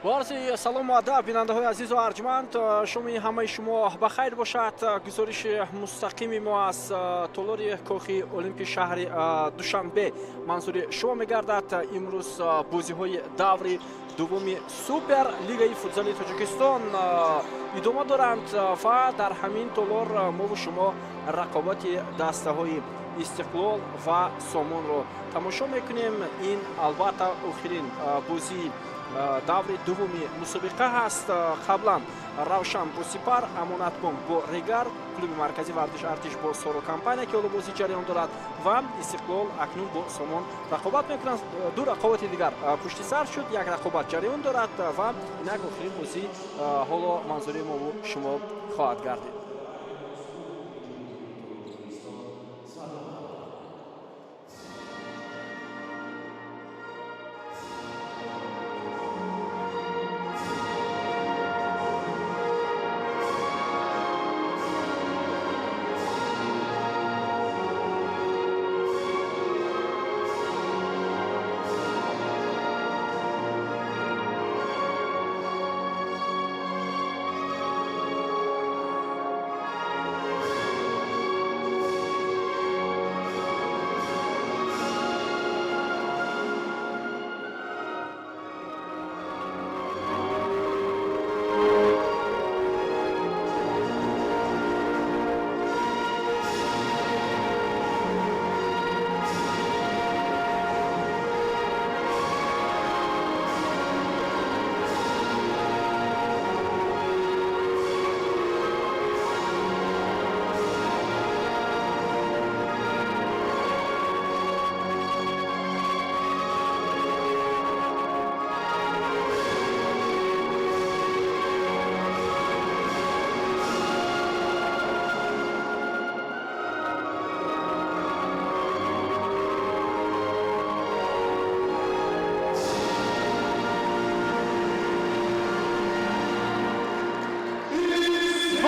Бо салому адаб бинандаҳои азизу арҷманд, шоми ҳамаи шумо ба хайр бошад. Гузориши мустақими мо аз толори кохи Олимпи шаҳри Душанбе манзури шумо мегардад. Имрӯз бозиҳои даври дуввуми Супер Лигаи футзали Тоҷикистон идома доранд ва дар ҳамин толор мову шумо рақобати дастаҳои Истиқлол ва Сомонро тамошо мекунем. Ин албатта охирин бозии даври дуввуми мусобиқа ҳаст. Қаблан Равшан бо Сипар, Амонатбонк бо Регар, клуби марказии варзиши Артиш бо Соро компания, ки ҳоло бозӣ ҷараён дорад, ва Истиқлол акнун бо Сомон рақобат мекунанд. Ду рақобати дигар пушти сар шуд, як рақобат ҷараён дорад ва инак охирин бозӣ ҳоло манзури мову шумо хоҳад гардид.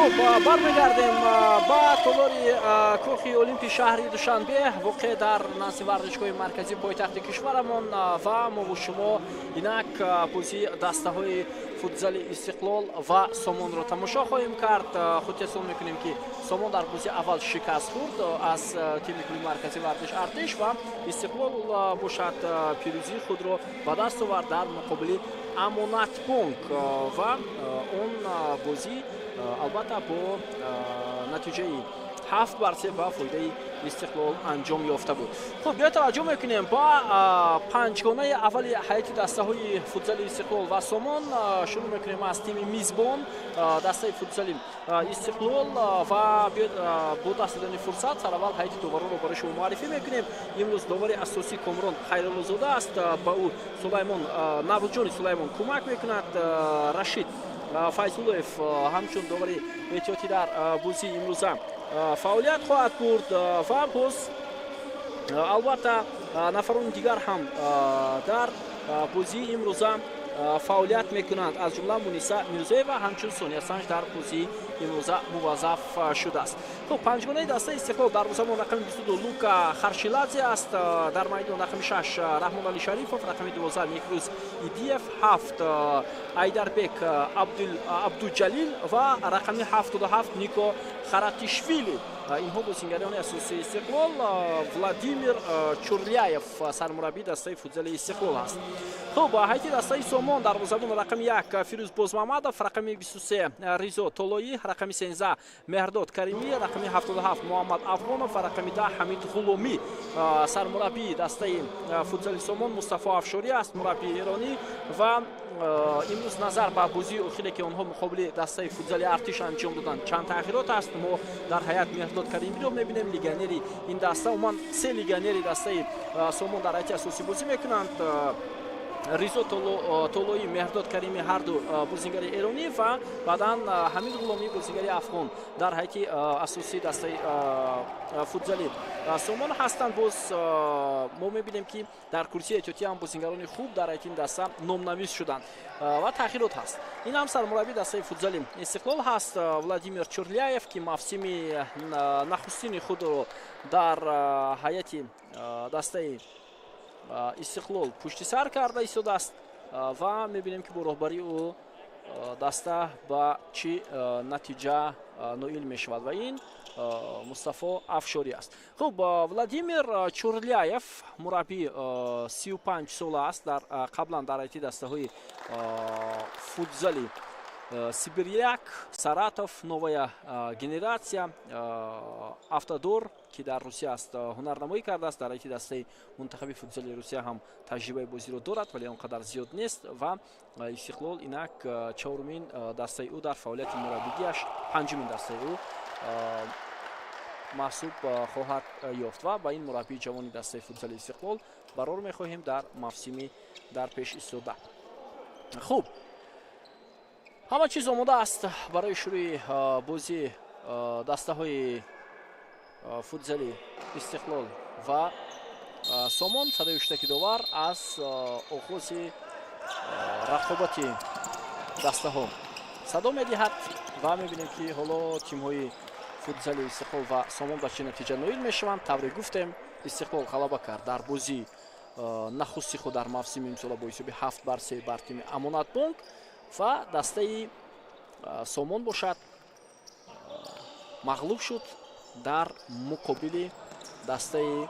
Хуб, бармегардем ба толори кохи Олимпи шаҳри Душанбе, воқеъ дар назди варзишгоҳи марказии пойтахти кишварамон, ва мову шумо инак бозии дастаҳои футзали Истиқлол ва Сомонро тамошо хоҳем кард. Худтесон мекунем, ки Сомон дар бозии аввал шикаст хӯрд аз тими клуби марказии варзиш Артиш ва Истиқлол бошад пирӯзии худро ба даст овард дар муқобили Амонатбонк ва он бозӣ албатта бо натиҷаи 7-3 ба фоидаи Истиқлол анҷом ёфта буд. Хуб, биё таваҷҷӯҳ мекунем ба панҷгонаи аввали ҳайати дастаҳои футзали Истиқлол ва Сомон. Шурӯъ мекунем аз тими мизбон, дастаи футзали Истиқлол, ва биёед бо даст додани фурсат сараввал ҳайати доваронро барои шумо муаррифӣ мекунем. Имрӯз довари асосӣ Комрон Хайруллозода аст, ба ӯ Сулаймон Наврӯзҷони Сулаймон кӯмак мекунад. Рашид Файзуллоев ҳамчун довари эҳтиётӣ дар бозии имрӯза фаъолият хоҳад бурд ва боз албатта нафарони дигар ҳам дар бозии имрӯза фаъолият мекунанд, аз ҷумла Муниса Мирзоева ҳамчун Сония Санж дар бозии имрӯза муваззаф шудааст. Хуб, панҷгонаи дастаи Истиқлол дарвозабон рақами 22 Лука Харшиладзе аст, дар майдон рақами 6 Раҳмонали Шарифов, рақами 12 Некрӯз Идиев, 7 Айдарбек Абдуҷалил ва рақами 77 Нико Харатишвили. Инҳо бозингарони асосии Истиқлол. Владимир Чурляев сармураббии дастаи футзали Истиқлол аст. Хуб, ҳайати дастаи Сомон дарвозабон рақами 1 Фирӯз Бозмамадов, рақами 23 Ризо Толоӣ, рақами 13 Меҳрдод Каримӣ, рақами 77 Муҳаммад Афғонов ва рақами 10 Ҳамид Ғуломӣ. Сармураббии дастаи футзали Сомон Мустафо Афшорӣ аст, мураббии эронӣ, ва имрӯз назар ба бозии охире, ки онҳо муқобили дастаи футзали Артиш анҷом доданд, чанд тағйирот аст. Мо дар ҳайат Меҳрдод Каримиро мебинем, легионери ин даста. Умуман се легионери дастаи Сомон дар ҳайати асосӣ бозӣ мекунанд. Ризо Толоӣ, Меҳрдод Каримӣ ҳарду бозингари эронӣ ва баъдан Ҳамид Ғуломӣ бозингари афғон дар ҳайати асосии дастаи футзали Сомон ҳастанд. Боз мо мебинем, ки дар курсии эҳтиётӣ ҳам бозингарони хуб дар ҳайати ин даста номнавис шуданд ва тағйирот ҳаст. Ин ҳам сармураббии дастаи футзали Истиқлол ҳаст, Владимир Чурляев, ки мавсими нахустини худро дар ҳайати дастаи Истиқлол пушти сар карда истодааст. Ва мебинем, ки бо роҳбарии ӯ даста ба чӣ натиҷа ноил мешавад, ва ин Мустафо Афшорӣ аст. Хуб, Владимир Чурляев мураббӣ 35 сола аст. Дар қаблан дар ҳайати дастаҳои футзали Сибиряк, Саратов, Новая генерация, Автодор, ки дар Русия аст, ҳунарнамоӣ кардааст. Дар ҳайати дастаи мунтахаби футзали Русия ҳам таҷрибаи бозиро дорад, вале он қадар зиёд нест. Ва Истиқлол инак чорумин дастаи ӯ дар фаъолияти мураббигиаш, панҷумин дастаи ӯ маҳсуб хоҳад ёфт. Ва ба ин мураббии ҷавони дастаи футзали Истиқлол барор мехоҳем дар мавсими дар пеш истода. Хуб, ҳама чиз омода аст барои шурӯи бозии дастаҳои футзали Истиқлол ва Сомон. Садои ҳуштаки довар аз оғози рақобати дастаҳо садо медиҳад ва мебинем, ки ҳоло тимҳои футзали Истиқлол ва Сомон ба чӣ натиҷа ноил мешаванд. Тавре гуфтем, Истиқлол ғалаба кард дар бозии нахусти худ дар мавсими имсола бо ҳисоби 7-3 бар тими Амонатбонк, ва дастаи Сомон бошад мағлуб шуд дар муқобили дастаи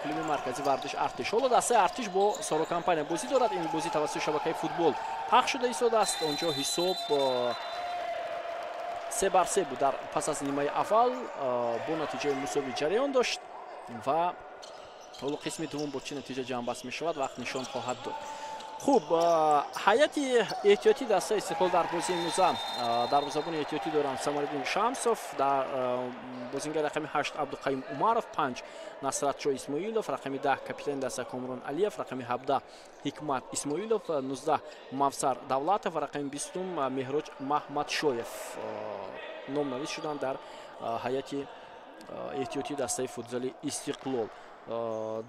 клуби маркази варзиш Артиш. Ҳоло дастаи Артиш бо Соро компания бозӣ дорад. Ин бозӣ тавассути шабакаи футбол пахш шуда истодааст. Онҷо ҳисоб 3-3 буд дар пас аз нимаи аввал, бо натиҷаи мусовӣ ҷараён дошт ва ҳоло қисми дуввум бо чӣ натиҷа ҷамъбаст мешавад, вақт нишон хоҳад дод. Хуб, ҳайати эҳтиётӣ дастаи Истиқлол дар бозии имрӯза дарвозабони эҳтиётӣ доранд Самариддин Шамсов, дар бозингар рақами 8 Абдуқаюм Умаров, 5 Насратшо Исмоилов, рақами 10 капитани даста Комрон Алиев, рақами 17 Ҳикмат Исмоилов, 19 Мавсар Давлатов ва рақами 20 Меҳроҷ Маҳмадшоев номнавис шуданд дар ҳайати эҳтиётии дастаи футзали Истиқлол.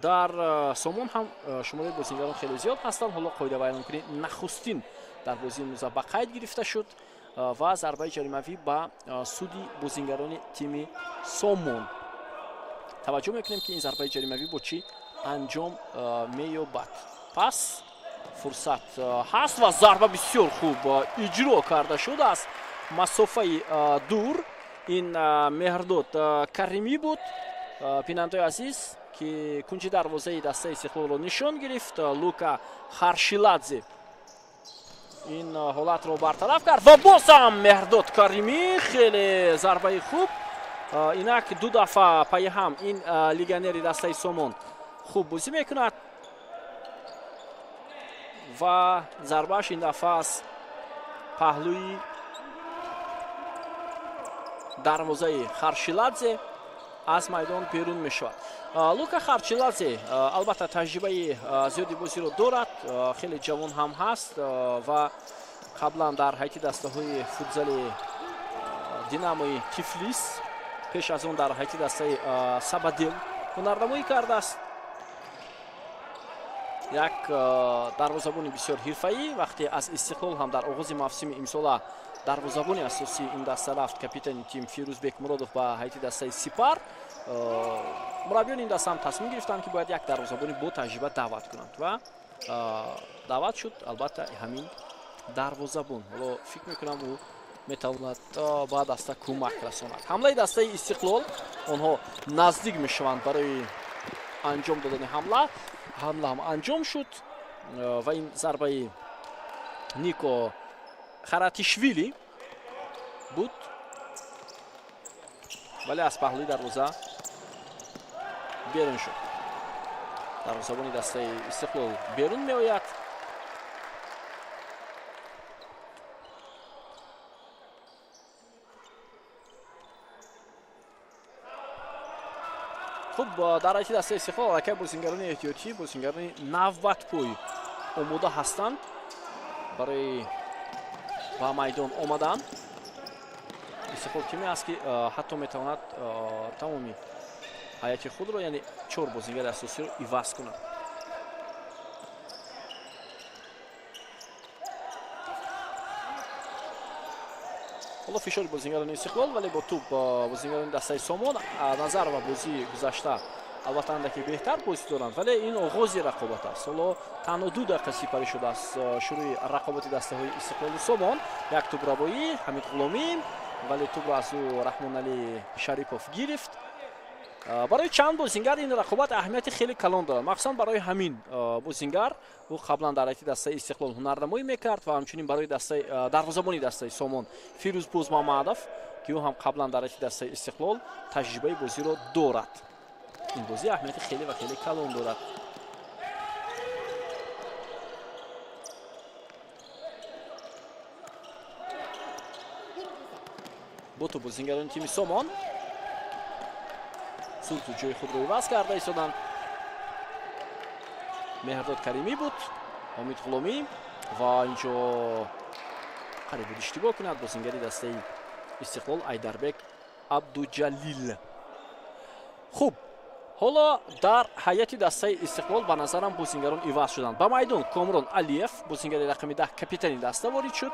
Дар Сомон ҳам шумораи бозингарон хеле зиёд ҳастанд. Ҳоло қоидавайронкунӣ нахустин дар бозии имрӯза ба қайд гирифта шуд ва зарбаи ҷаримавӣ ба суди бозингарони тими Сомон. Таваҷҷӯҳ мекунем, ки ин зарбаи ҷаримавӣ бо чӣ анҷом меёбад. Пас фурсат ҳаст ва зарба бисёр хуб иҷро карда шуд аз масофаи дур. Ин Меҳрдод Каримӣ буд, бинандаои азиз, ки кунҷи дарвозаи дастаи Истиқлолро нишон гирифт. Лука Харшиладзе ин ҳолатро бартараф кард ва боз ҳам Меҳрдод Каримӣ, хеле зарбаи хуб. Инак ду дафъа пайи ҳам ин легионери дастаи Сомон хуб бозӣ мекунад ва зарбааш ин дафъа аз паҳлӯи дарвозаи Харшиладзе аз майдон берун мешавад. Лука Харчиладзе албатта таҷрибаи зиёди бозиро дорад, хеле ҷавон ҳам ҳаст ва қаблан дар ҳайати дастаҳои футзали Динамои Тифлис, пеш аз он дар ҳайати дастаи Сабадел ҳунарнамоӣ кардааст. Як дарвозабони бисёр ҳирфаӣ. Вақте аз Истиқлол ҳам дар оғози мавсими имсола дарвозабони асосии ин даста рафт, капитани тим Фирӯзбек Муродов ба ҳайати дастаи Сипар, мураббиёни ин даста ҳам тасмим гирифтанд, ки бояд як дарвозабони бо таҷриба даъват кунанд ва даъват шуд албатта ҳамин дарвозабон. Ҳоло фикр мекунам, ӯ метавонад ба даста кӯмак расонад. Ҳамлаи дастаи Истиқлол, онҳо наздик мешаванд барои анҷом додани ҳамла. Ҳамла ҳам анҷом шуд ва ин зарбаи Нико Харатишвили буд, вале аз паҳлӯи дарвоза берун шуд. Дарвозабони дастаи Истиқлол берун меояд. Хуб, дар ҳайати дастаи Истиқлол аллакай бозингарони эҳтиётӣ, бозингарони навбатпой омода ҳастанд барои ба майдон омадан. Истиқлол тиме аст, ки ҳатто метавонад тамоми ҳайати худро, яъне чор бозингари асосиро иваз кунад. Ҳоло фишори бозингарони Истиқлол, вале бо тӯб бозингарони дастаи Сомон. Назар ба бозии гузашта Албатта, андаке беҳтар бозӣ доранд, вале ин оғози рақобат аст. Ҳоло танҳо 2 дақиқа сипарӣ шудааст шурӯи рақобати дастаҳои Истиқлолу Сомон. Як тӯбравоӣ Ҳамид Ғуломӣ, вале тӯбро аз ӯ Раҳмоналӣ Шарипов гирифт. Барои чанд бозингар ин рақобат аҳамияти хеле калон дорад, махсусан барои ҳамин бозингар. Ӯ қаблан дар ҳайати дастаи Истиқлол ҳунарнамоӣ мекард ва ҳамчунин барои дастаи дарвозабони дастаи Сомон Фирӯз Бозмамадов, ки ӯ ҳам қаблан дар ҳайати дастаи Истиқлол таҷрибаи бозиро дорад. Ин бозӣ аҳамияти хеле ва хеле калон дорад. Бо тӯб бозингарони тими Сомон зуд ҷои худро иваз карда истоданд. Меҳрдод Каримӣ буд, Ҳомид Ғуломӣ ва инҷо қариб буд иштибоҳ кунад бозингари дастаи Истиқлол Айдарбек Абдуҷалил. Хуб, ҳоло дар ҳайати дастаи Истиқлол ба назарам бозингарон иваз шуданд. Ба майдон Комрон Алиев, бозингари рақами 10, капитани даста ворид шуд.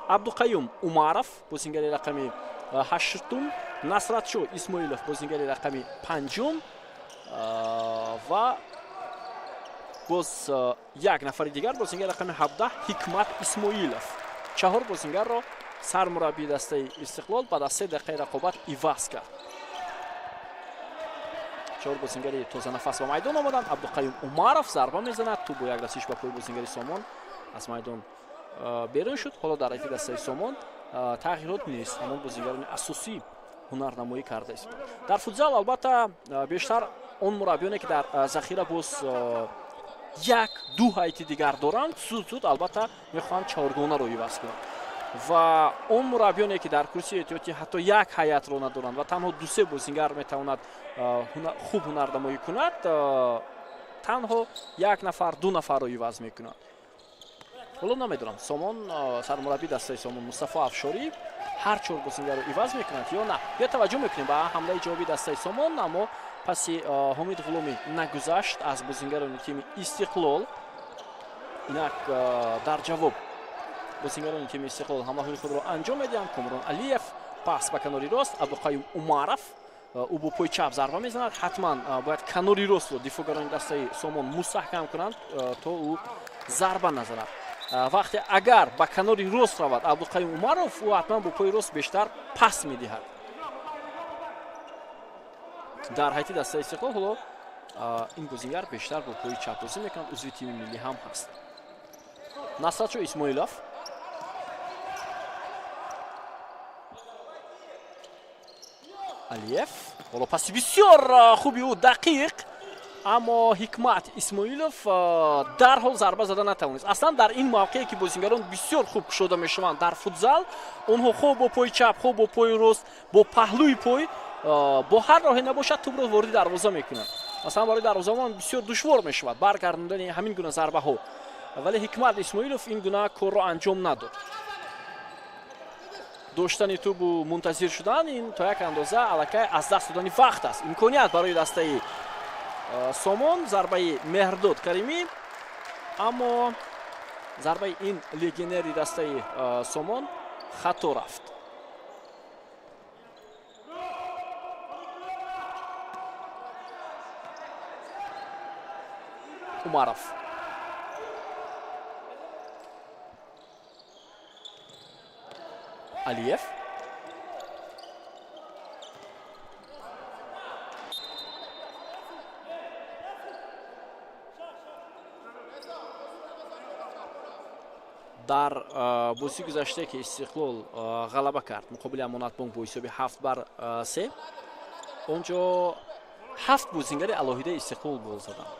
Абдуқаюм Умаров, бозингари рақами 8, Насратшо Исмоилов, бозингари рақами 5 ва боз як нафари дигар, бозингари рақами 17, Ҳикмат Исмоилов. 4 бозингарро сармураббии дастаи Истиқлол баъд аз 3 дақиқаи рақобат иваз кард. 4 бозингари тозанафас ба майдон омаданд. Абдуқаюм Умаров зарба мезанад, тӯб бо як расиш ба пои бозингари Сомон аз майдон берун шуд. Ҳоло дар ҳайати дастаи Сомон тағйирот нест, ҳамон бозингарони асосӣ ҳунарнамоӣ карда истоданд. Дар футзал албатта бештар он мураббиёне ки дар захира боз 1-2 ҳайати дигар доранд, зуд-зуд албатта мехоҳанд чоргонаро иваз кунанд ва он мураббиёне ки дар курсии эҳтиётӣ ҳатто як ҳайатро надоранд ва танҳо 2-3 бозингар метавонад хуб ҳунарнамоӣ кунад, танҳо 1 нафар, 2 нафарро иваз мекунад. Ҳоло намедонам Сомон, сармураббии дастаи Сомон Мустафо Афшорӣ ҳар 4 бозингарро иваз мекунад ё на. Бیا таваҷҷӯҳ мекунем ба ҳамлаи ҷавобии дастаи Сомон, аммо паси Ҳомид Ғуломӣ нагузашт аз бозингарони тими Истиқлол. Инак дар ҷавоб бозингарони тими Истиқлол ҳамлаҳои худро анҷом медиҳанд. Комрон Алиев пас ба канори рост, Абдуқаюм Умаров, ӯ бо пои чап зарба мезанад. Ҳатман бояд канори ростро дифоъгарони дастаи Сомон мустаҳкам кунанд, то ӯ зарба назанад. Вақте агар ба канори рост равад Абдуқаюм Умаров, ӯ ҳатман бо пои рост бештар пас медиҳад. Дар ҳайати дастаи Истиқлол ҳоло ин бозингар бештар бо пои чап бозӣ мекунад, узви тими миллӣ ҳам ҳаст. Насратшо Исмоилов Алиев, ҳоло паси бисёр хуби ӯ дақиқ, аммо Ҳикмат Исмоилов дарҳол зарба зада натавонист. Аслан дар ин мавқее ки бозингарон бисёр хуб кушода мешаванд дар футзал, онҳо хуб бо пои чап, хуб бо пои рост, бо паҳлӯи пой, бо ҳар роҳе набошад тӯбро вориди дарвоза мекунанд. Масалан, барои дарвозабон бисёр душвор мешавад баргардондани ҳамин гуна зарбаҳо, вале Ҳикмат Исмоилов ин гуна корро анҷом надод. Доштани тӯбу мунтазир шудан ин то як андоза аллакай аз даст додани вақт аст. Имконият барои дастаи Сомон, зарбаи Меҳрдод Каримӣ, аммо зарбаи ин легионери дастаи Сомон хато рафт. Умаров Алиев дар бозии гузашта ки Истиқлол ғалаба кард муқобили Амонатбонк бо ҳисоби 7-3, онҷо 7 бозингари алоҳидаи Истиқлол гол заданд.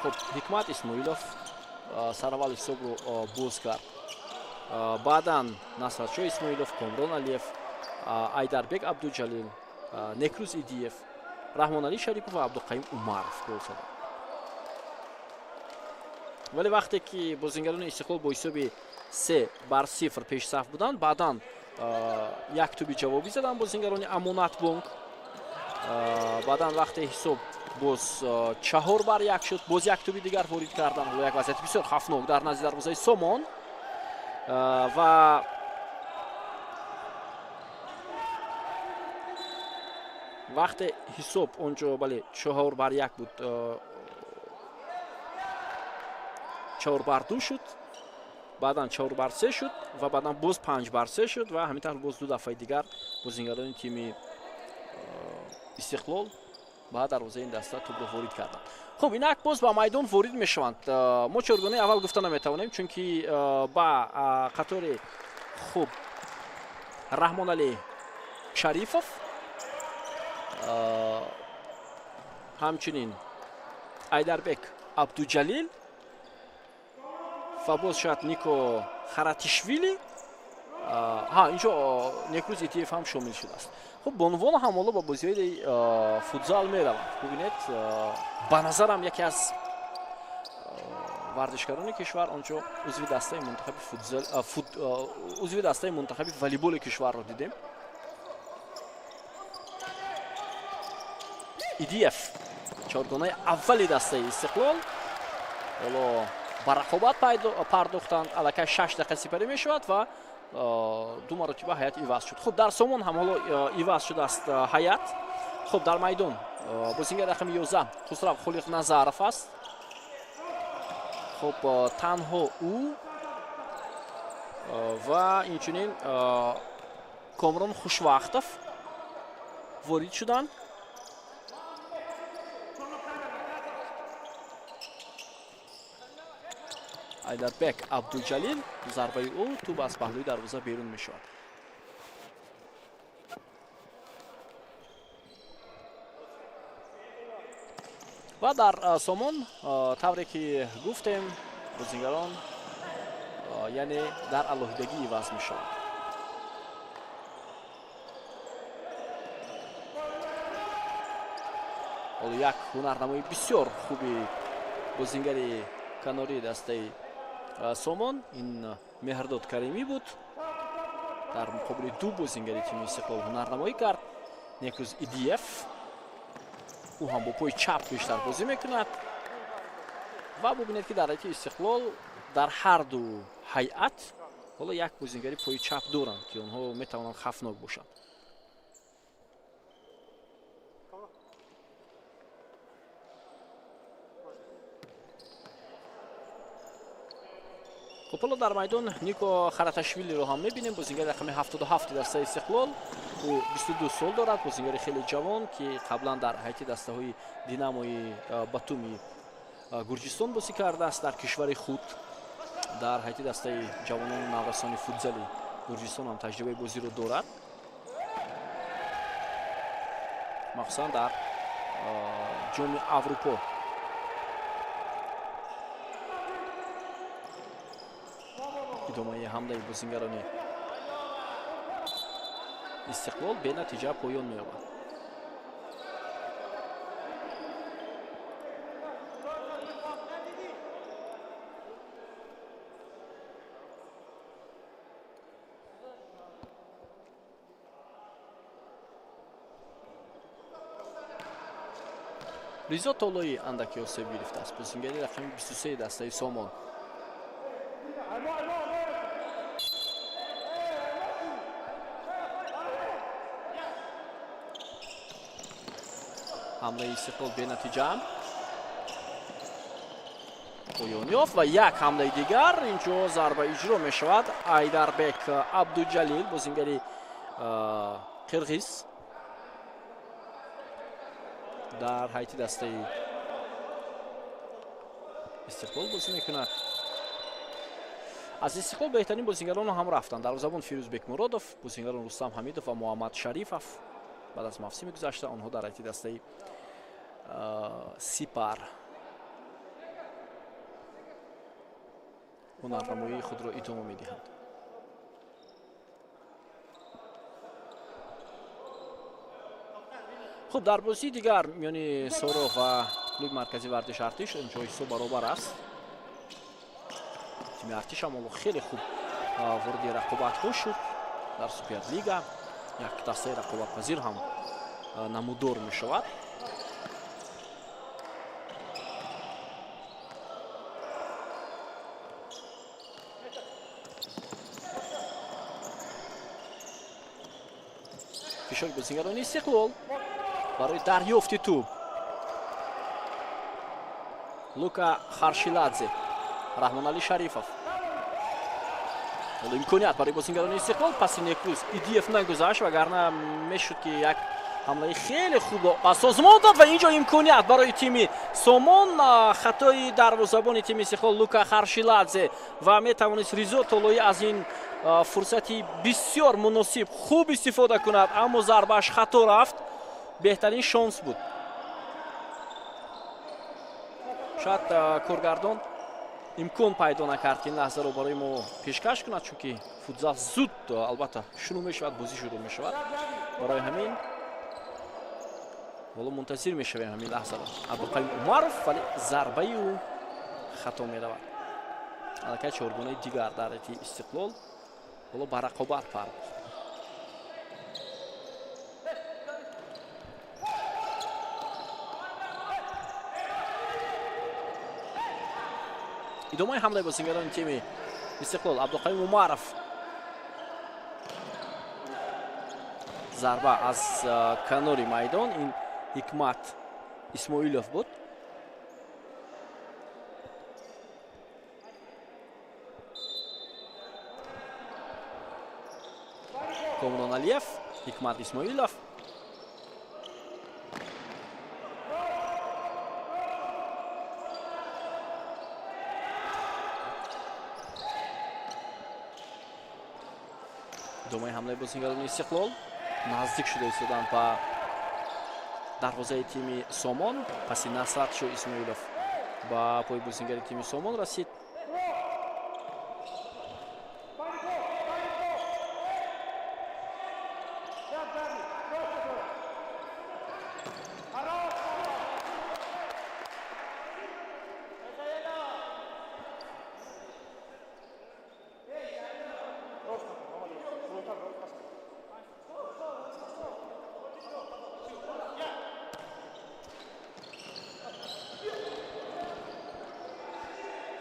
Хуб, Ҳикмат Исмоилов сараввал ҳисобро боз кард. Баъдан Насратшо Исмоилов, Комрон Алиев, Айдарбек Абдуҷалил, Некрӯз Идиев, Раҳмоналӣ Шарипов ва Абдуқаюм Умаров гол заданд. Вале вақте ки бозингарони Истиқлол бо ҳисоби 3-0 пешсаф буданд, баъдан як тӯби ҷавобӣ заданд бозингарони Амонатбонк. Баъдан вақте ҳисоб боз 4-1 шуд, боз як тӯби дигар ворид карданд. Ҳоло як вазъияти бисёр хавфнок дар назди дарвозаи Сомон ва Вақте ҳисоб онҷо бале 4-1 буд, 4-2 шуд, баъдан 4-3 шуд ва баъдан боз 5-3 шуд ва ҳамин тавр боз ду дафъаи дигар бозингарони тими Истиқлол ба дарвозаи ин даста тӯбро ворид карданд. Хуб, инак боз ба майдон ворид мешаванд. Мо чоргонаи аввал гуфта наметавонем, чунки ба қатори хуб Раҳмоналӣ Шарифов, ҳамчунин Айдарбек Абдуҷалил ва боз шояд Нико Харатишвили. Ҳа, инҷо Некрӯз Итиев ҳам шомил шудааст. Хуб, бонувон ҳам ҳоло ба бозиҳои футзал мераванд. Бубинед, ба назарам яке аз варзишгарони кишвар онҷо узви дастаи мунтахаби футзал, узви дастаи мунтахаби волейболи кишварро дидем. Идиев, чоргонаи аввали дастаи Истиқлол, ҳоло ба рақобат пардохтанд. Аллакай 6 дақиқа сипарӣ мешавад ва ду маротиба ҳайат иваз шуд. Хуб, дар Сомон ҳам ҳоло иваз шудааст ҳайат. Хуб, дар майдон бозингар рақами 11 Хусрав Холиқназаров аст. Хуб, танҳо ӯ ва инчунин Комрон Хушвақтов ворид шуданд. Айдарбек Абдуҷалил, зарбаи ӯ, тӯб аз паҳлӯи дарвоза берун мешавад. Ва дар Сомон, тавре ки гуфтем, бозингарон яъне дар алоҳидагӣ иваз мешаванд. Ҳоло як ҳунарнамои бисёр хуби бозингари канории дастаи Сомон ин Меҳрдод Каримӣ буд. Дар муқобили ду бозингари тими Истиқлол ҳунарнамоӣ кард. Некрӯз Идиев, ӯ ҳам бо пои чап бештар бозӣ мекунад. Ва бубинед, ки дар ҳайати Истиқлол дар ҳар ду ҳайат ҳоло як бозингари пои чап доранд, ки онҳо метавонанд хавфнок бошанд. Хуб, ҳоло дар майдон Нико Хараташвилиро ҳам мебинем, бозингари рақами 77 дастаи Истиқлол. Ӯ 22 сол дорад, бозингари хеле ҷавон, ки қаблан дар ҳайати дастаҳои Динамои Батуми Гурҷистон бозӣ кардааст. Дар кишвари худ дар ҳайати дастаи ҷавонону наврасони футзали Гурҷистон ҳам таҷрибаи бозиро дорад, махсусан дар ҷоми Аврупо. Идомаи ҳамлаи бозингарони Истиқлол бенатиҷа поён меёбад. Ризо Толоӣ андаке осеб гирифтааст, бозингари рақами 23 дастаи Сомон. Ҳамлаи Истиқлол бенатиҷа поён ёфт ва як ҳамлаи дигар инҷо зарба иҷро мешавад. Айдарбек Абдуҷалил, бозингари қирғиз, дар ҳайати дастаи Истиқлол бозӣ мекунад. Аз Истиқлол беҳтарин бозингарон ҳам рафтанд. Дарвозабон Фирӯз Бекмуродов, бозингарон Рустам Ҳамидов ва Муҳаммад Шарифов. Баъд аз мавсими гузашта онҳо дар ҳайати дастаи Сипар ҳунарнамоии худро идома медиҳанд. Хуб, дар бозии дигар миёни Соро ва клуби марказии варзиши Артиш онҷо ҳисоб баробар аст. Тими Артиш ҳам ҳоло хеле хуб вориди рақобатҳо шуд дар Суперлига. Як дастаи рақобатпазир ҳам намудор мешавад. Фишори бозингарони Истиқлол. Барои дарёфти тӯб Лука Харшиладзе, Раҳмоналӣ Шарифов. Ҳоло имконият барои бозингарони Истиқлол. Паси Некрӯз Идиев нагузашт, вагарна мешуд, ки як ҳамлаи хеле хубро ба созмон дод. Ва инҷо имконият барои тими Сомон, хатои дарвозабони тими Истиқлол Лука Харшиладзе, ва метавонист Ризо Толоӣ аз ин фурсати бисёр муносиб хуб истифода кунад, аммо зарбааш хато рафт. Беҳтарин шонс буд. Шояд коргардон имкон пайдо накард, ки ин лаҳзаро барои мо пешкаш кунад, чунки футзал зуд албатта шурӯъ мешавад, бозӣ шурӯъ мешавад. Барои ҳамин ҳоло мунтазир мешавем ҳамин лаҳзаро. Абдуқаюм Умаров, вале зарбаи ӯ хато меравад. Аллакай чоргонаи дигар дар ҳайати Истиқлол ҳоло ба рақобат пардохт. Идомаи ҳамлаи бозингарони тими Истиқлол. Абдуқаюм Умаров, зарба аз канори майдон, ин Ҳикмат Исмоилов буд. Комрон Алиев, Ҳикмат Исмоилов. Идомаи ҳамлаи бозингарони Истиқлол, наздик шуда истоданд ба дарвозаи тими Сомон. Паси Насратшо Исмоилов ба пои бозингари тими Сомон расид.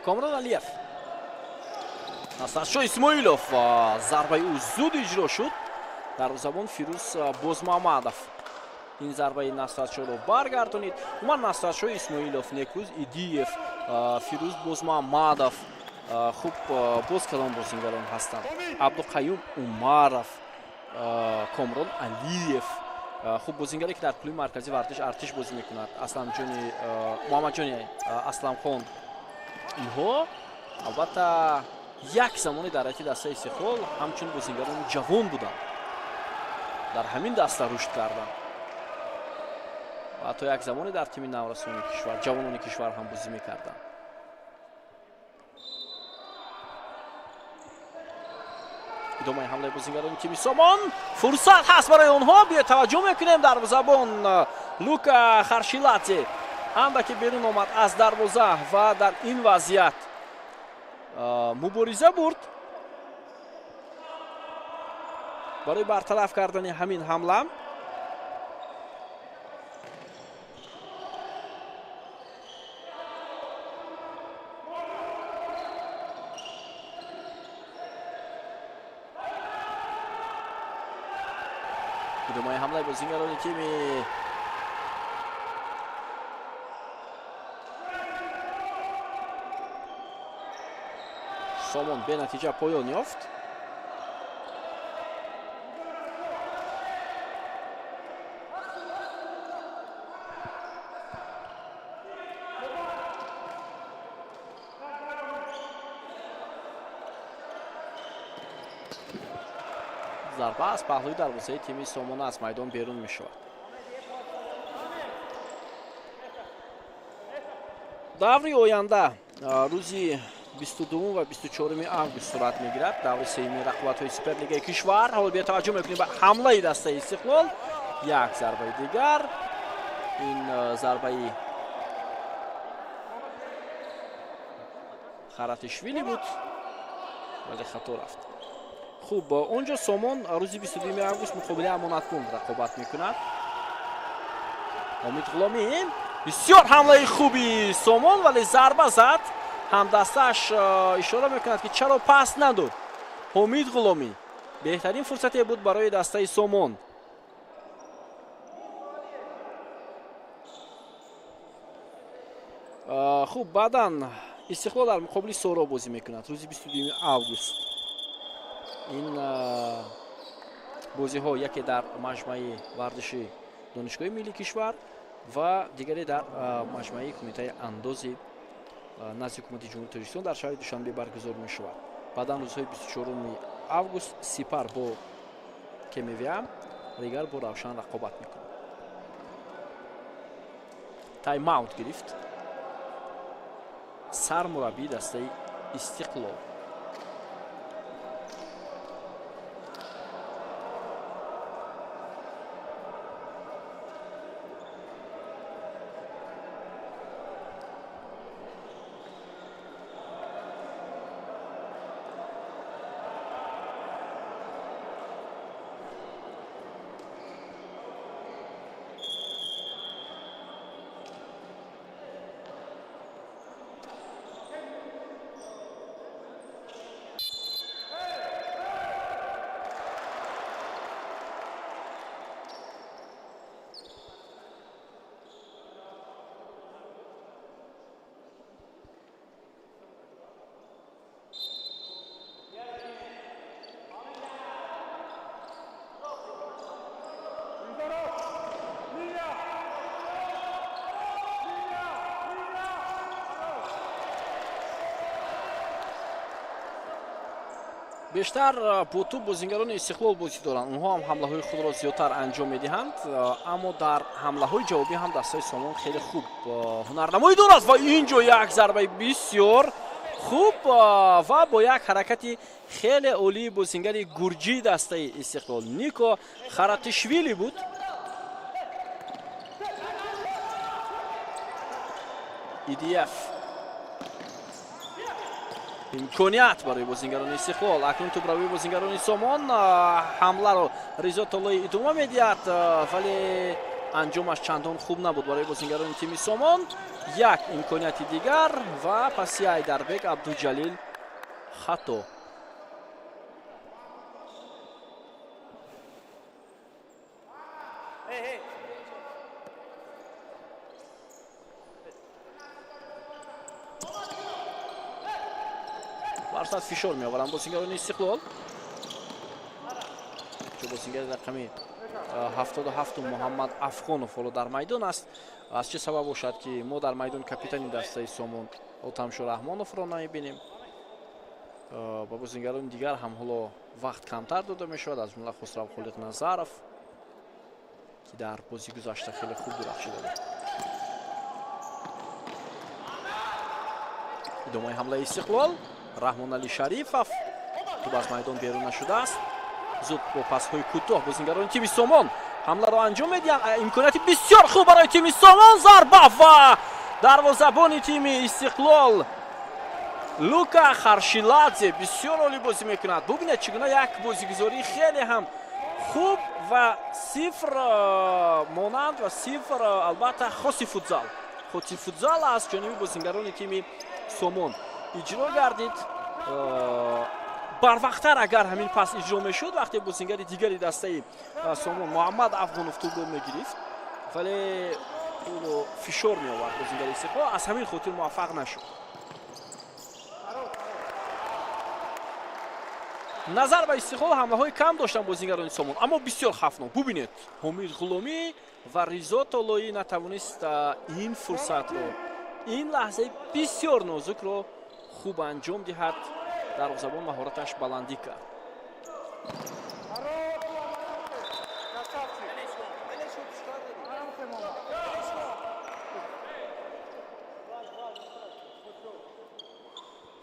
Комрон Алиев, Насратшо Исмоилов, зарбаи ӯ зуд иҷро шуд. Дарвозабон Фирӯз Бозмуҳаммадов ин зарбаи Насратшоро баргардонид. Умар Насратшо Исмоилов, Некрӯз Идиев, Фирӯз Бозмуҳаммадов, хуб, боз кадом бозингарон ҳастанд? Абдуқаюм Умаров, Комрон Алиев, хуб, бозингаре, ки дар клуби марказии варзиш Артиш бозӣ мекунад, Асламҷони Муҳаммадҷони Асламхон. Инҳо албатта як замоне дар ҳайати дастаи Истиқлол ҳамчун бозингарони ҷавон буданд, дар ҳамин даста рушд карданд ва то як замоне дар тими наврасони кишвар, ҷавонони кишвар ҳам бозӣ мекарданд. Идомаи ҳамлаи бозингарони тими Сомон, фурсат ҳаст барои онҳо. Биё таваҷҷӯҳ мекунем, дарвозабон Лука Харшиладзе андаке берун омад аз дарвоза ва дар ин вазъият мубориза бурд барои бартараф кардани ҳамин ҳамла. Идомаи ҳамлаи бозингарони тими Сомон бенатиҷа поён ёфт. Зарба аз паҳлӯи дарвозаи тими Сомон аз майдон берун мешавад. Даври оянда рӯзи 22 ва 24 август сурат мегирад, даври сеюми рақобатҳои Суперлигаи кишвар. Ҳоло бетаваҷҷӯҳ мекунем ба ҳамлаи дастаи Истиқлол. Як зарбаи дигар, ин зарбаи Харатишвили буд, вале хато рафт. Хуб, он ҷо Сомон рӯзи 22 август муқобили Амонатбонк рақобат мекунад. Омид Ғуломӣ, бисёр ҳамлаи хуби Сомон, вале зарба зад. Ҳамдастааш ишора мекунад, ки чаро пас надод. Ҳомид Ғуломӣ, беҳтарин фурсате буд барои дастаи Сомон. Хуб, баъдан Истиқлол дар муқобили Соро бозӣ мекунад рӯзи 22 август. Ин бозиҳо яке дар маҷмӯаи варзиши Донишгоҳи миллии кишвар ва дигаре дар маҷмӯаи Кумитаи андози назди Ҳукумати Ҷумҳурии Тоҷикистон дар шаҳри Душанбе баргузор мешавад. Баъдан рӯзҳои 24 август Сипар бо Кемевиа, дигар бо Равшан рақобат мекунад. Тайм-аут гирифт сармураббии дастаи Истиқлол. Бештар бо тӯб бозингарони Истиқлол бозӣ доранд. Онҳо ҳам ҳамлаҳои худро зиёдтар анҷом медиҳанд, аммо дар ҳамлаҳои ҷавобӣ ҳам дастаи Сомон хеле хуб ҳунарнамоӣ дорад ва ин ҷо як зарбаи бисёр хуб ва бо як ҳаракати хеле олии бозингари гурҷии дастаи Истиқлол Нико Харатишвили буд. Идиев имконият барои бозингарони Истиқлол. Акнун тӯбравии бозингарони Сомон, ҳамларо Ризо Толлоӣ идома медиҳад, вале анҷомаш чандон хуб набуд барои бозингарони тими Сомон. Як имконияти дигар ва паси Айдарбек Абдуҷалил хато. Барсад фишор меоваранд бозингарони Истиқлол. Чун бозингари рақами 77 Муҳаммад Афғонов ҳоло дар майдон аст. Аз чӣ сабаб бошад, ки мо дар майдон капитани дастаи Сомон Отамшо Раҳмоновро намебинем? Ба бозингарони дигар ҳам ҳоло вақт камтар дода мешавад, аз ҷумла Хусрав Холиқназаров, ки дар бозӣ гузашта хеле хуб дурахшида буд. Идомаи ҳамлаи Истиқлол. Раҳмонали Шарифов тӯб аз майдон берун нашудааст. Зуд бо пасҳои кӯтоҳ бозингарони тими Сомон ҳамларо анҷом медиҳанд. Имконияти бисёр хуб барои тими Сомон, зарба ва дарвозабони тими Истиқлол Лука Харшиладзе бисёр олӣ бозӣ мекунад. Бубинед, чӣ гуна як бозигузории хеле ҳам хуб ва сифр монанд ва сифр албатта хоси футзал. Хоси футзал аз ҷониби бозингарони тими Сомон иҷро гардид. Барвақттар агар ҳамин пас иҷро мешуд, вақте бозингари дигари дастаи Сомон Муҳаммад Афғонов тӯбро мегирифт, вале ӯро фишор меовард бозингари Истиқлол, аз ҳамин хотир муваффақ нашуд. Назар ба Истиқлол ҳамлаҳои кам доштанд бозингарони Сомон, аммо бисёр хавфнок. Бубинед, Ҳомид Ғуломӣ ва Ризо Толлоӣ натавонист ин фурсатро, ин лаҳзаи бисёр нозукро хуб анҷом диҳад. Дарвозабон маҳораташ баландӣ кард.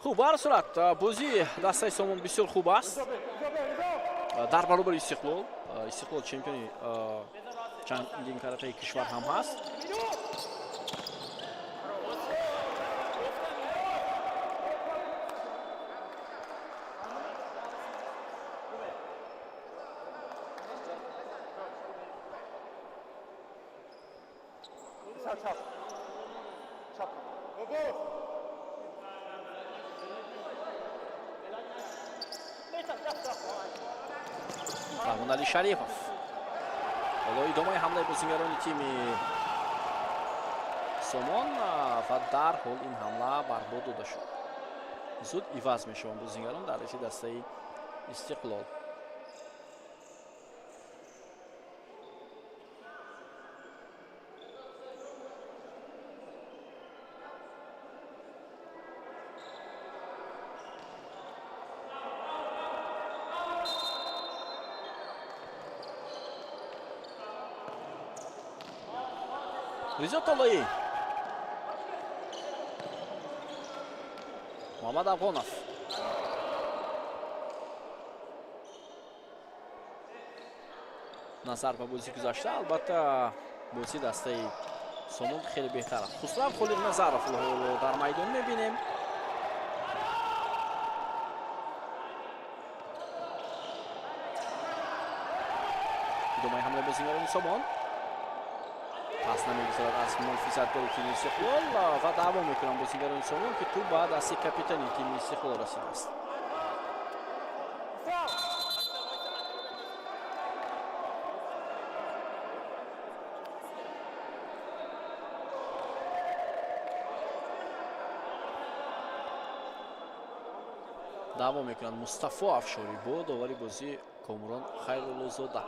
Хуб, ба ҳар сурат бозии дастаи Сомон бисёр хуб аст дар баробари Истиқлол. Истиқлол чемпиони чандин каратаи кишвар ҳам ҳаст. Раҳмонали Шарипов. Ҳоло идомаи ҳамлаи бозингарони тими Сомон ва дарҳол ин ҳамла барбод дода шуд. Зуд иваз мешаванд бозингарон дар риши дастаи Истиқлол. Ризо Толоӣ, Муҳаммад Афғонов, назар ба бозӣ гузашта, албатта бозӣ дастаи Сомон хеле беҳтар аст. Хусрав Холиқназаров дар майдон мебинем. Идомаи ҳамлаи бозингарони Сомон. Пас намегузарад аз муҳофизатгари тими Истиқлол ва даъво мекунанд бозингарони Сомон, ки тӯб ба дасти капитани тими Истиқлол расидааст. Даъво мекунанд Мустафо Афшорӣ бо довари бозӣ Комрон Хайруллозода.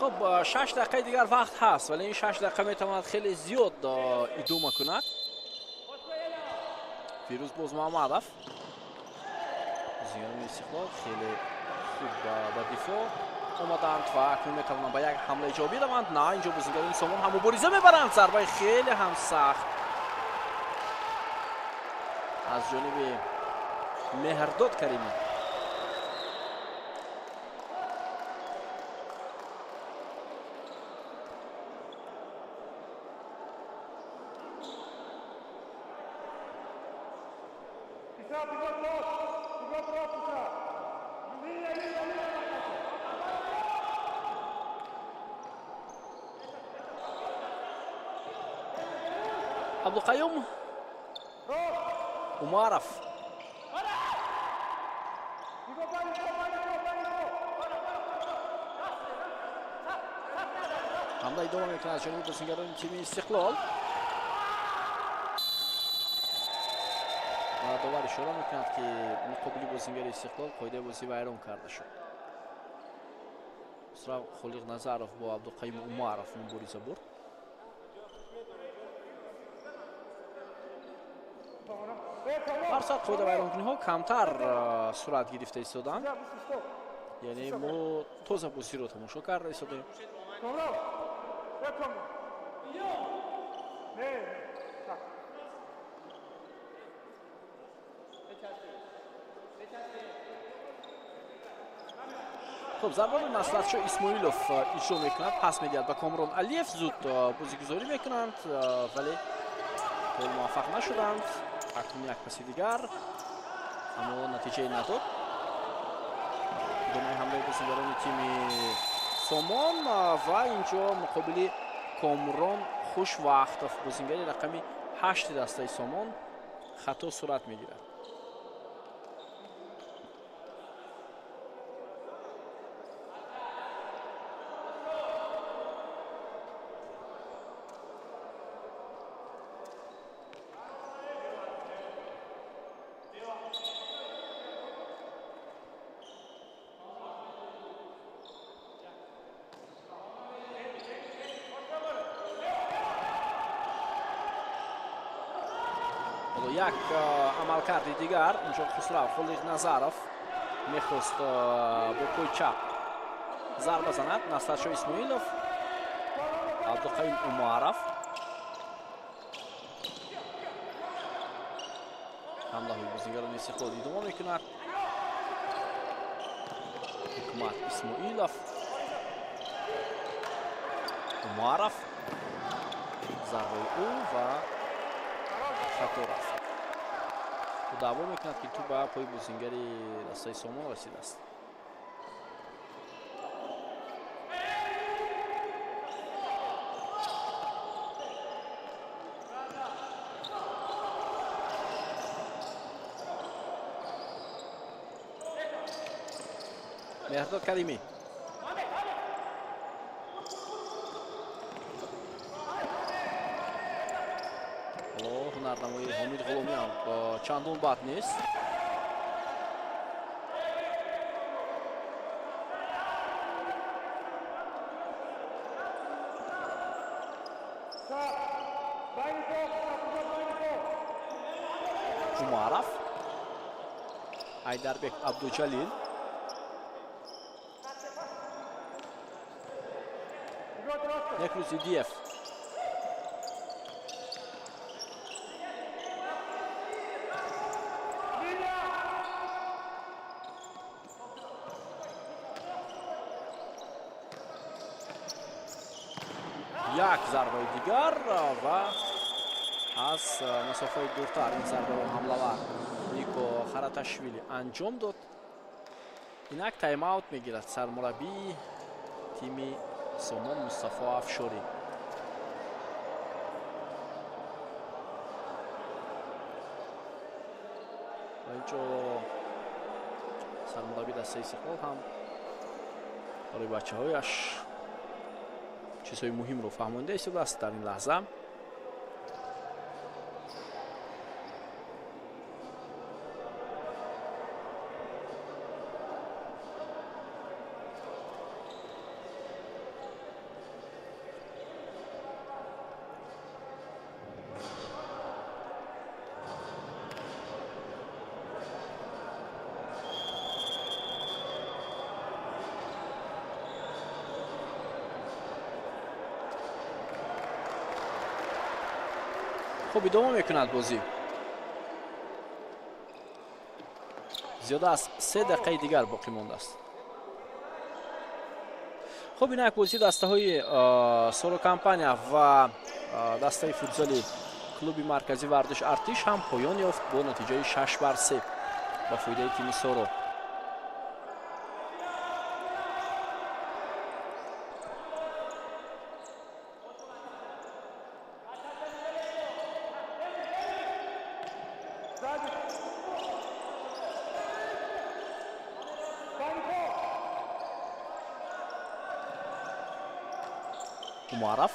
Хуб, 6 дақиқаи дигар вақт ҳаст, вале ин 6 дақиқа метавонад хеле зиёд идома кунад. Фирӯз Бозмуҳаммадов, бозингарони Истиқлол хеле хуб ба дифоъ омаданд ва акнун метавонанд ба як ҳамлаи ҷавобӣ раванд. На, инҷо бозингарони Сомон ҳам мубориза мебаранд. Зарбаи хеле ҳам сахт аз ҷониби Меҳрдод Каримӣ. Абдуқаюм Умаров. Ҳамла идома мекунад аз ҷониби бозингарони тими Истиқлол. Ва довар ишора мекунад, ки муқобили бозингари Истиқлол қоидаи бозӣ вайрон карда шуд. Хусрав Холиқназаров бо Абдуқаюм Умаров мубориза бурд. Ҳар соат қоида вайронкуниҳо камтар сурат гирифта истоданд. Яъне мо тоза бозиро тамошо карда истодем. Хуб, зарбаро Насратшо Исмоилов иҷро мекунад, пас медиҳад ба Комрон Алиев, зуд бозигузорӣ мекунанд, вале гол муваффақ нашуданд. Акнун як паси дигар, аммо натиҷае надод. Идомаи ҳамлаи бозингарони тими Сомон ва инҷо муқобили Комрон Хушвақтов, бозингари рақами 8 дастаи Сомон, хато сурат мегирад. Як амалкарди дигар инҷо Хусрав Холиқназаров мехост бо пои чап зарба занад. Насратшо Исмоилов, Абдуқаюм Умаров. Ҳамлаҳои бозингарони Истиқлол идома мекунад. Ҳикмат Исмоилов, Умаров, зарбаи ӯ ва хато рафт. Ӯ даъво мекунад, ки тӯб ба пои бозингари дастаи Сомон расидааст. Меҳрдод Каримӣ, ҳоло ҳунарнамоии Ҳомид Ғуломӣ ҳам чандон бад нест. Умаров, Айдарбек Абдуҷалил, Некрӯз Идиев, як зарбаи дигар ва аз масофаи дуртар ин зарбаро ҳамлавар Нико Хараташвили анҷом дод. Инак тайм-аут мегирад сармураббии тими Сомон Мустафо Афшорӣ. Ва инҷо сармураббии дастаи Истиқлол ҳам барои бачаҳояш чизҳои муҳимро фаҳмонда истодааст дар ин лаҳза. Хуб, идома мекунад бозӣ. Зиёда аз 3 дақиқаи дигар боқӣ мондааст. Хуб, инак бозии дастаҳои Соро Компания ва дастаи футзали клуби марказии варзиш Артиш ҳам поён ёфт бо натиҷаи 6-3 ба фоидаи тими Соро. Умаров,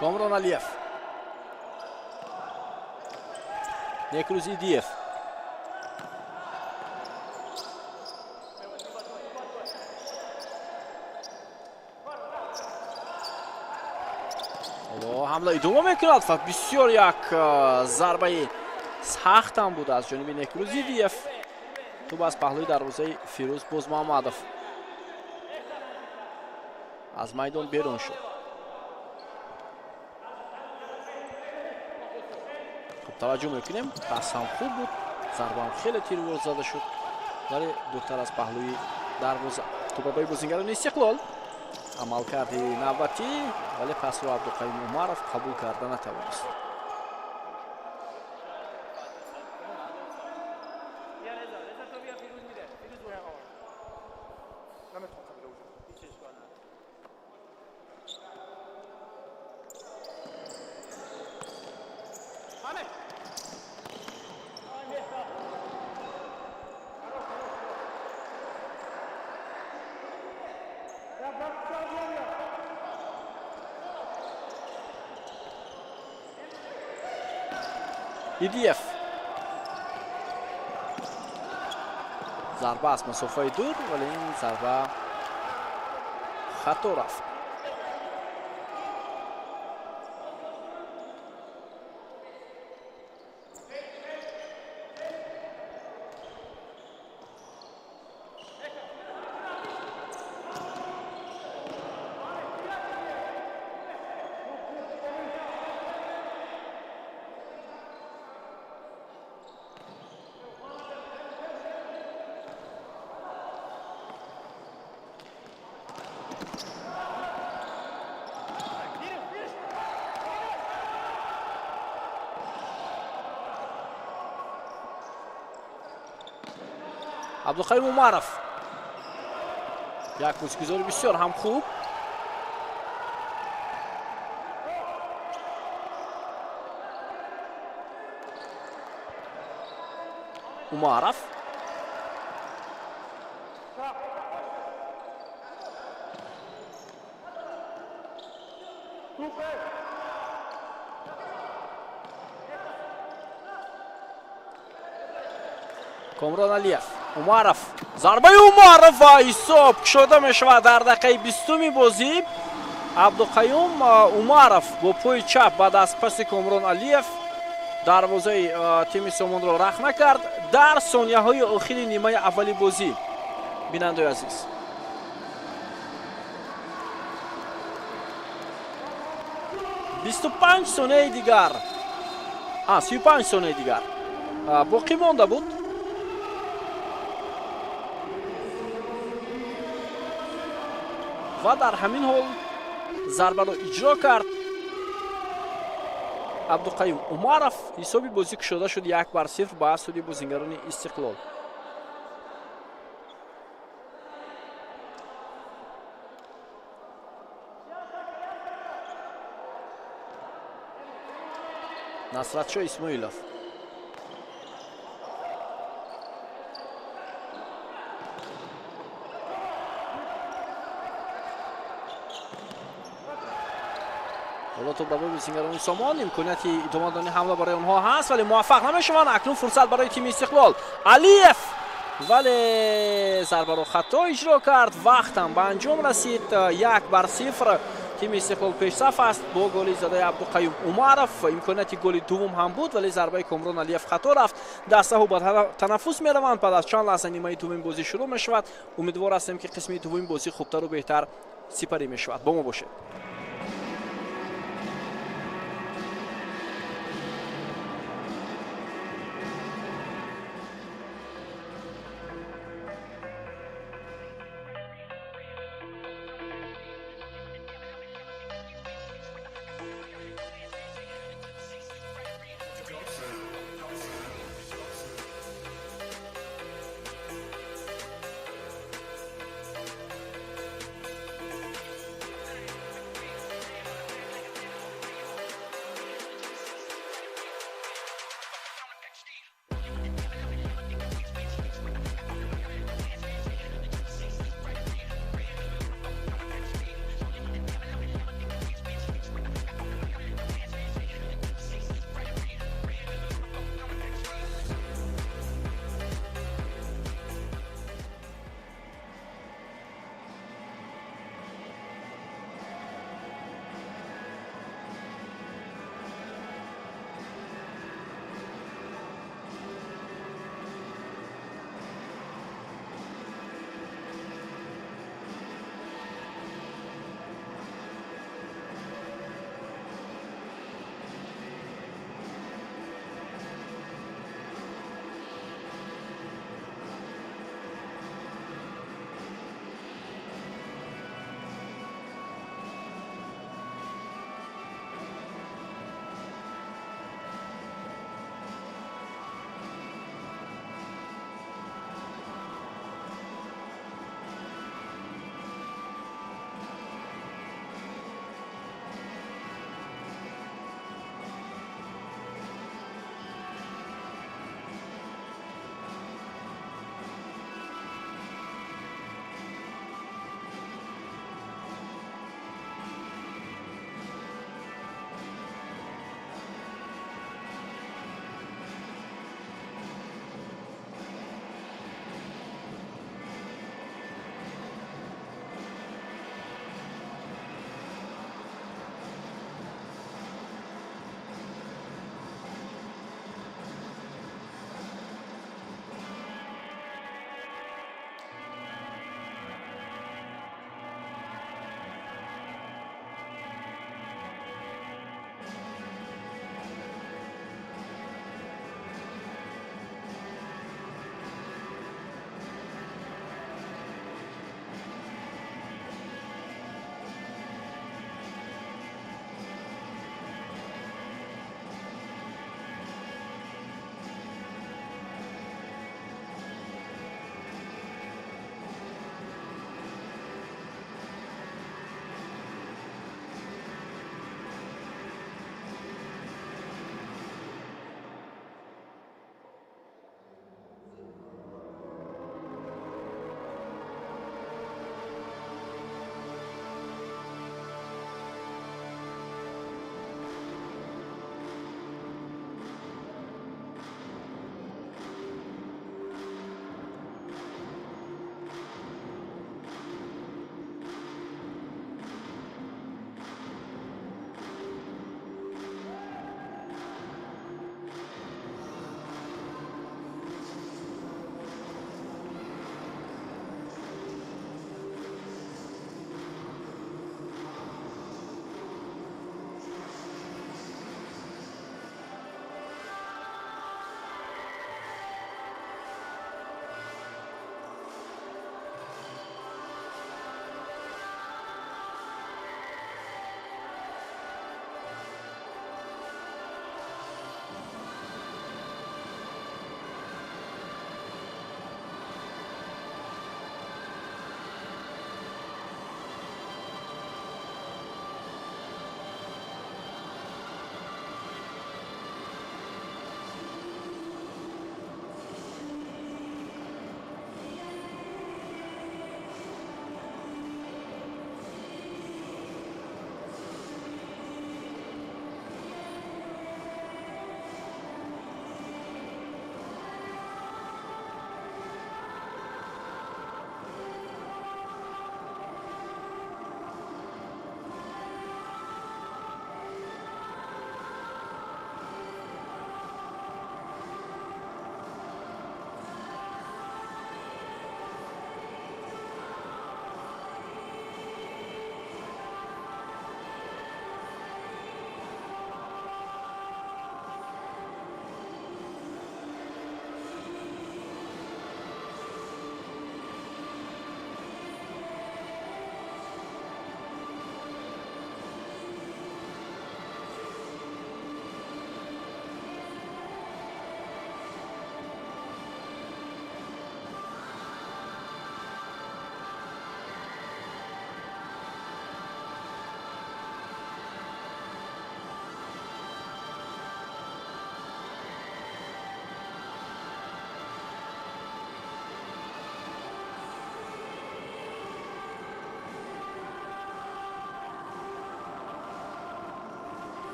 Комрон Алиев, Некрӯз Идиев, ҳамла идома мекунад ва бисёр як зарбаи сахтам буд аз ҷониби Некрӯз Идиев. Тӯб аз паҳлӯи дарвозаи Фирӯз Бозмуҳаммадов аз майдон берун шуд. Хуб, таваҷҷӯҳ мекунем, пас ҳам хуб буд, зарбаам хеле тирвор зада шуд, вале дуртар аз паҳлӯи дарвоза. Тӯба ба бозингарони Истиқлол, амалкарди навбатӣ, вале пасро Абдуқаюм Умаров қабул карда натавонист. Идиев, зарба аз масофаи дур, вале ин зарба Хато рафт. Абдуқаюм Умаров як бозигузори бисёр ҳам хуб. Умаров Комрон Алиев, Умаров, зарбаи Умаров ва ҳисоб кушода мешавад дар дақиқаи 20-уми бозӣ. Абдуқаюм Умаров бо пои чап баъд аз паси Комрон Алиев дарвозаи тими Сомонро рахна кард дар сонияҳои охири нимаи аввали бозӣ. Бинандаи азиз, 25 сонияи дигар, 35 сонияи дигар боқӣ монда буд. Ва дар ҳамин ҳол зарбаро иҷро кард Абдуқаюм Умаров. Ҳисоби бозӣ кушода шуд 1-0 ба суди бозингарони Истиқлол. Насратшо Исмоилов. Ҳоло тӯп ба бозингарони Сомон, имконияти идома додани ҳамла барои онҳо ҳаст, вале муваффақ намешаванд. Акнун фурсат барои тими Истиқлол. Алиев, вале зарбаро хато иҷро кард. Вақт ҳам ба анҷом расид. 1-0 тими Истиқлол пешсаф аст бо голи задаи Абдуқаюм Умаров. Имконияти голи дуввум ҳам буд, вале зарбаи Комрон Алиев хато рафт. Дастаҳо ба танаффус мераванд. Баъд аз чанд лаҳза нимаи дуввуми бозӣ шурӯъ мешавад. Умедвор ҳастем, ки қисми дуввуми бозӣ хубтару беҳтар сипарӣ мешавад. Бо мо бошед.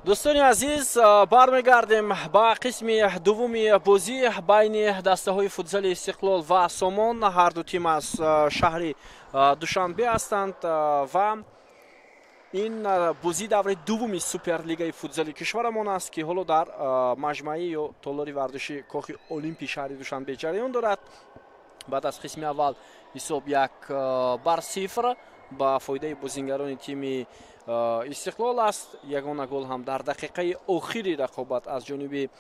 Дӯстони азиз, бармегардем ба қисми дуввуми бозӣ байни дастаҳои футзали Истиқлол ва Сомон. Ҳар ду тим аз шаҳри Душанбе ҳастанд ва ин бозӣ давраи дуввуми суперлигаи футзали кишварамон аст, ки ҳоло дар маҷмӯаи ё толори варзиши Кохи Олимпи шаҳри Душанбе ҷараён дорад. Баъд аз қисми аввал ҳисоб 1-0 ба фоидаи бозингарони тими Истиқлол аст. Ягона гол ҳам дар дақиқаи охири рақобат аз ҷониби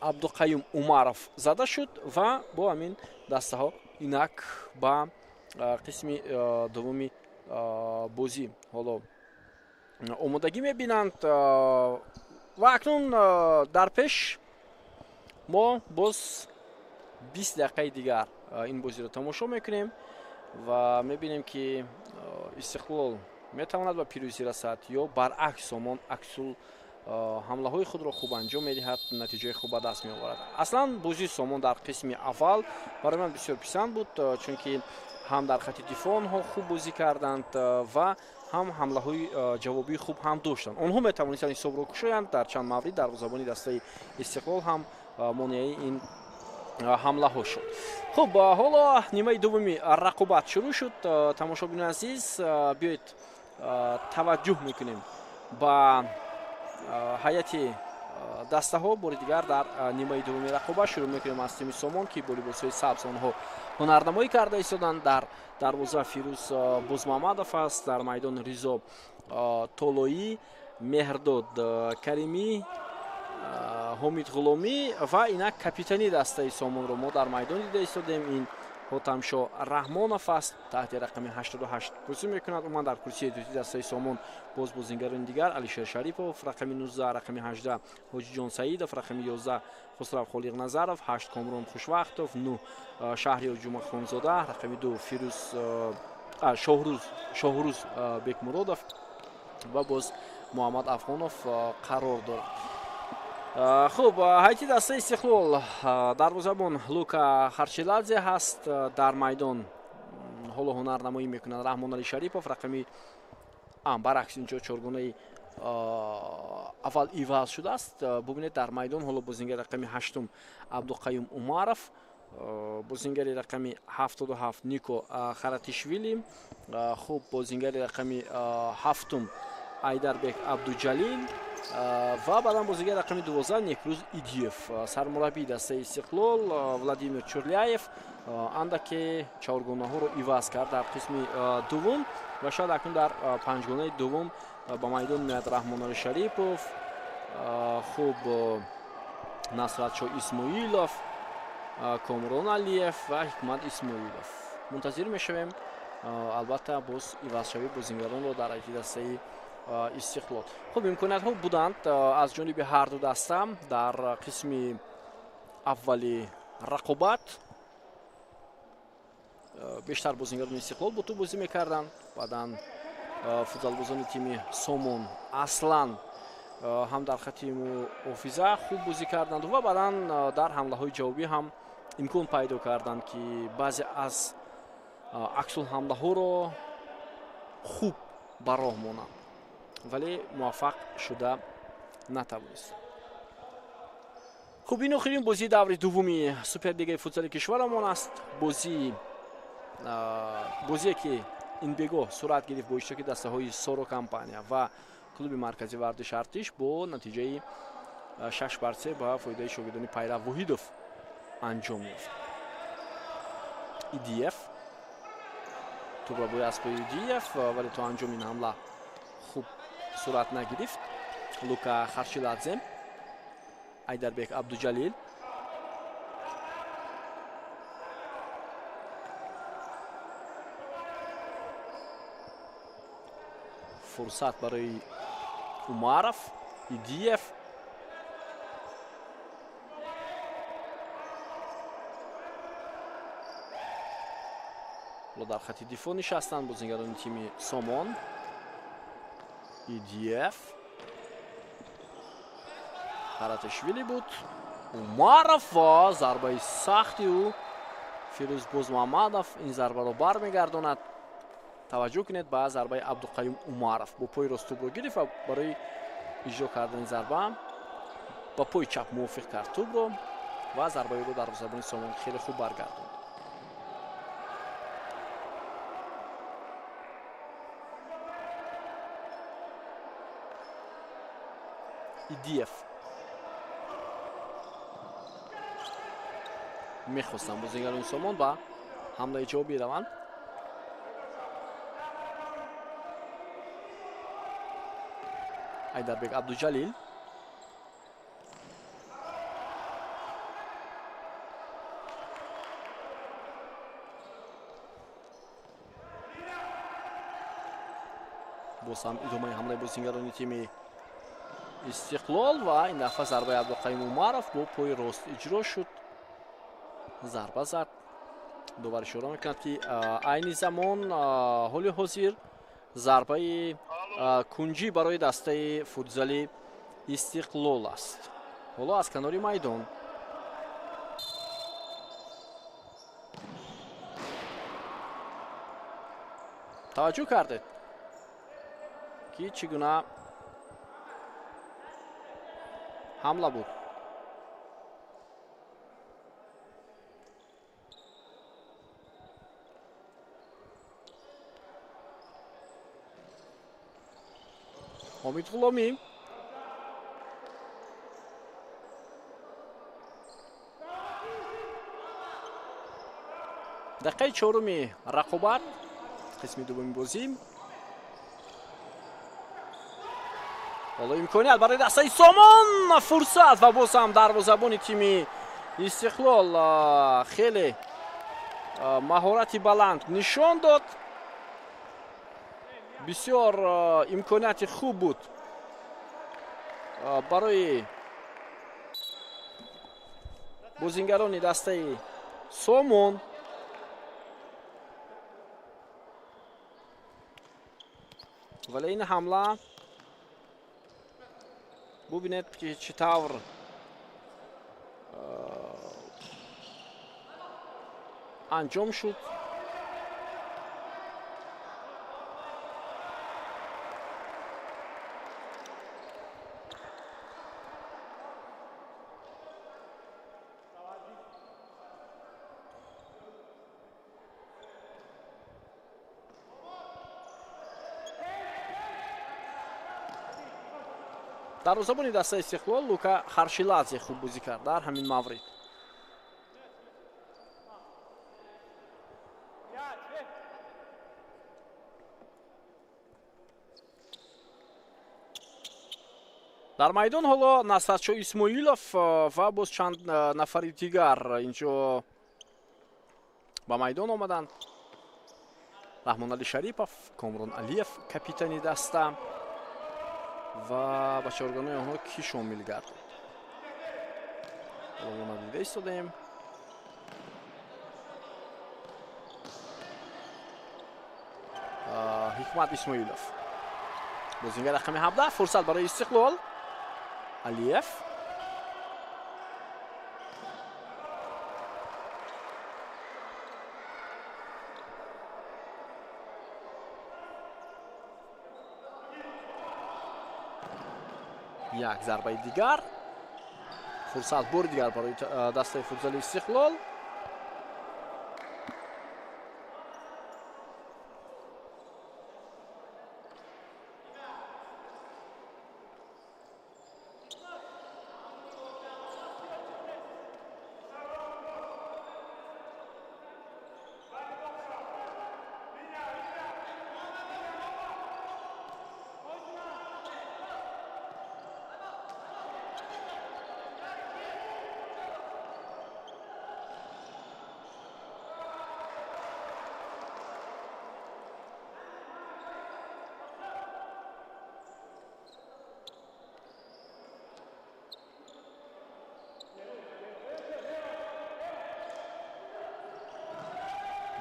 Абдуқаюм Умаров зада шуд ва бо ҳамин дастаҳо инак ба қисми дуввуми бозӣ ҳоло омодагӣ мебинанд ва акнун дар пеш мо боз 20 дақиқаи дигар ин бозиро тамошо мекунем ва мебинем, ки Истиқлол метавонад ба пирӯзӣ расад ё баръакс Сомон аксул ҳамлаҳои худро хуб анҷом медиҳад, натиҷаи хуб ба даст меоварад. Аслан бозии Сомон дар қисми аввал барои ман бисёр писанд буд, чунки ҳам дар хати дифоъ онҳо хуб бозӣ карданд ва ҳам ҳамлаҳои ҷавобии хуб ҳам доштанд. Онҳо метавонистанд ҳисобро кушоянд. Дар чанд маврид дарвозабони дастаи Истиқлол ҳам монеаи ин ҳамлаҳо шуд. Хуб, ҳоло нимаи дуввуми рақобат шурӯъ шуд. Тамошобинони азиз, биёед таваҷҷӯҳ мекунем ба ҳайати дастаҳо. Бори дигар дар нимаи дуввуми рақобат шурӯъ мекунем аз тими Сомон, ки бо либосҳои сабз онҳо ҳунарнамоӣ карда истоданд. Дар дарвоза Фирӯз Бозмамадов аст, дар майдон Ризо Толоӣ, Меҳрдод Каримӣ, Ҳомид Ғуломӣ ва инак капитани дастаи Сомонро мо дар майдон дида истодем. Ин Ҳотамшо Раҳмонов аст, таҳти рақами 88 бозӣ мекунад. Умуман дар курсии эҳтиётии дастаи Сомон боз бозингарони дигар: Алишер Шарипов рақами 19, рақами 18 Ҳоҷиҷон Саидов, рақами 11 Хусрав Холиқназаров, 8 Комрон Хушвақтов, 9 Шаҳриёр Ҷумъахонзода, рақами 2 Фирӯз Шоҳрӯз Бекмуродов ва боз Муҳаммад Афғонов қарор дорад. Хуб, ҳайати дастаи Истиқлол: дарвозабон Лука Харчиладзе ҳаст, дар майдон ҳоло ҳунарнамоӣ мекунад Раҳмонали Шарипов, рақами баръакс инҷо чоргонаи аввал иваз шудааст. Бубинед, дар майдон ҳоло бозингари рақами 8 Абдуқаюм Умаров, бозингари рақами 77 Нико Харатишвили, хуб, бозингари рақами 7 Айдарбек Абдуҷалил ва баъдан бозигари рақами 12 Некрӯз Идиев. Сармураббии дастаи Истиқлол Владимир Чурляев андаке чаҳоргонаҳоро иваз кард дар қисми дуввум ва шояд акнун дар панҷгонаи дуввум ба майдон меояд Раҳмонали Шарипов, хуб, Насратшо Исмоилов, Комрон Алиев ва Ҳикмат Исмоилов. Мунтазир мешавем албатта боз ивазшавии бозингаронро дар ҳайати дастаи Истиқлол. Хуб, имкониятҳо буданд аз ҷониби ҳар ду даста дар қисми аввали рақобат. Бештар бозингарони Истиқлол бо тӯб бозӣ мекарданд, баъдан футзалбозони тими Сомон аслан ҳам дар хати муҳофиза хуб бозӣ карданд ва баъдан дар ҳамлаҳои ҷавобӣ ҳам имкон пайдо карданд, ки баъзе аз аксулҳамлаҳоро хуб ба роҳ монанд, вале муваффақ шуда натавонист. Хуб, ин охирин бозии даври дуввуми суперлигаи футзали кишварамон аст. Бозие ки ин бегоҳ сурат гирифт бо иштироки дастаҳои Соро Компания ва клуби марказии варзиши Артиш бо натиҷаи 6-3 ба фоидаи шогирдони Пайрав Воҳидов анҷом ёфт. Идиев тӯбро бои аспои Идиев, вале то анҷоми ин ҳамла хуб сурат нагирифт. Лука Харчиладзе, Айдарбек Абдуҷалил, фурсат барои Умаров, Идиев. Ҳоло дар хати дифоъ нишастанд бозингарони тими Сомон. Идиев, Харатишвили буд, Умаров ва зарбаи сахти ӯ. Фирӯз Бозмамадов ин зарбаро бармегардонад. Таваҷҷӯҳ кунед ба зарбаи Абдуқаюм Умаров, бо пои рост тӯбро гирифт ва барои Иҷро кардани зарба ба пои чап мувофиқ кард тӯбро ва зарбаи ӯро дарвозабони Сомон хеле хуб баргардонд. Идиев мехостанд бозигарони Сомон ба ҳамлаи ҷавобӣ раванд. Айдарбек Абдуҷалил боз ҳам идомаи ҳамлаи бозигарони тими Истиқлол ва ин дафъа зарбаи Абдуқаюм Умаров бо пои рост иҷро шуд. Зарба зад. Довар ишора мекунад, ки айни замон ҳоли ҳозир зарбаи кунҷӣ барои дастаи футзали Истиқлол аст. Ҳоло аз канори майдон таваҷҷӯҳ кардед, ки чӣ гуна ҳамла буд. Ҳомид Ғуломӣ дақиқаи чоруми рақобат, қисми дуввуми бозӣ. Ҳоло имконият барои дастаи Сомон, фурсат ва боз ҳам дарвозабони тими Истиқлол хеле маҳорати баланд нишон дод. Бисёр имконияти хуб буд барои бозингарони дастаи Сомон. Вале ин ҳамла бубинед, ки чӣ тавр анҷом шуд. Дарвозабони дастаи Истиқлол Лука Харшиладзе хуб бозӣ кард дар ҳамин маврид. Дар майдон ҳоло Насратшо Исмоилов ва боз чанд нафари дигар инҷо ба майдон омаданд. Раҳмонали Шарипов, Комрон Алиев капитани даста ва ба чорганои онҳо кӣ шомил гардид, ҳоло мо надида истодаем. Ҳикмат Исмоилов бозингар рақами 17, фурсат барои Истиқлол. Алиев як зарбаи дигар, фурсат бори дигар барои дастаи футзали Истиқлол.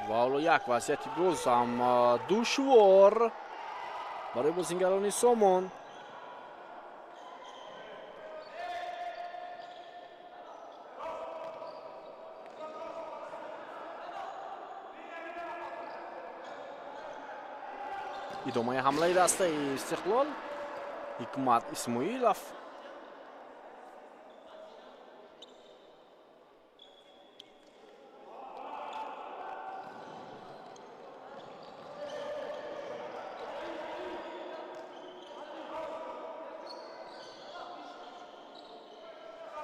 Ва ҳоло як вазъияти боз ҳам душвор барои бозингарони Сомон. Идомаи ҳамлаи дастаи Истиқлол. Ҳикмат Исмоилов.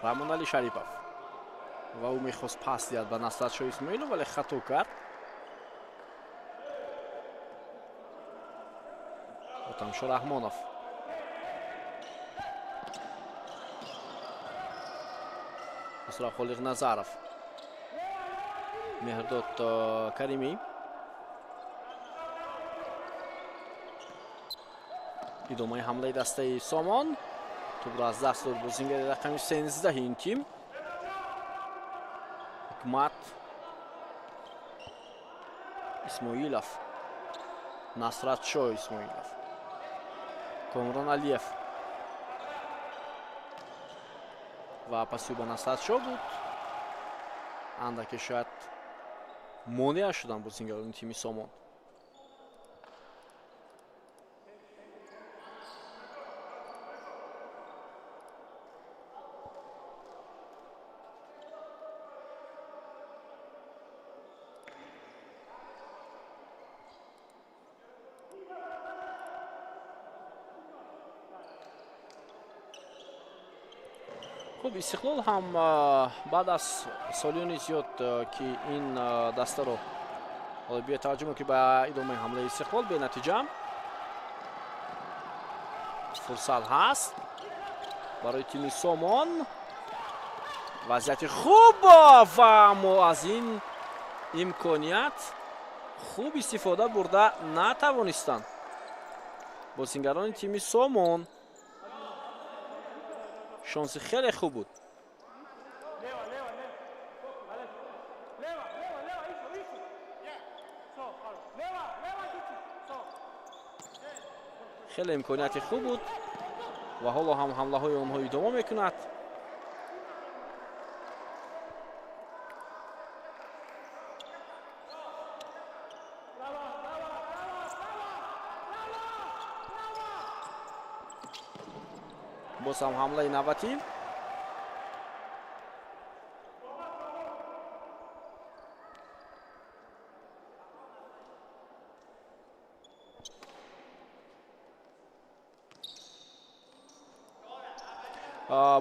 Раҳмонали Шарипов ва ӯ мехост пас диҳад ба Насратшоҳ Исмоилов, вале хато кард. Отамшо Раҳмонов. Нусратхолиқ Назаров. Меҳрдод Каримӣ. Идомаи ҳамлаи дастаи Сомон. Тӯбро аз даст дод бозингари рақами 13 ин тим. Ҳикмат Исмоилов. Насратшоҳ Исмоилов. Комрон Алиев. Ва паси ба Насратшоҳ буд. Андаке шояд монеа шуданд бозингарони тими Сомон. Хуб, Истиқлол ҳам баъд аз солиёни зиёд, ки ин дастаро ҳоло биё таваҷҷӯҳ мекунем ба идомаи ҳамлаи Истиқлол, бенатиҷа. Фурсат ҳаст барои тими Сомон. Вазъияти хуб ва мо аз ин имконият хуб истифода бурда натавонистанд бозингарони тими Сомон. Шонси хеле хуб буд. Хеле имконияти хуб буд ва ҳоло ҳам ҳамлаҳои онҳо идома мекунад. Боз ҳам ҳамлаи навбатӣ.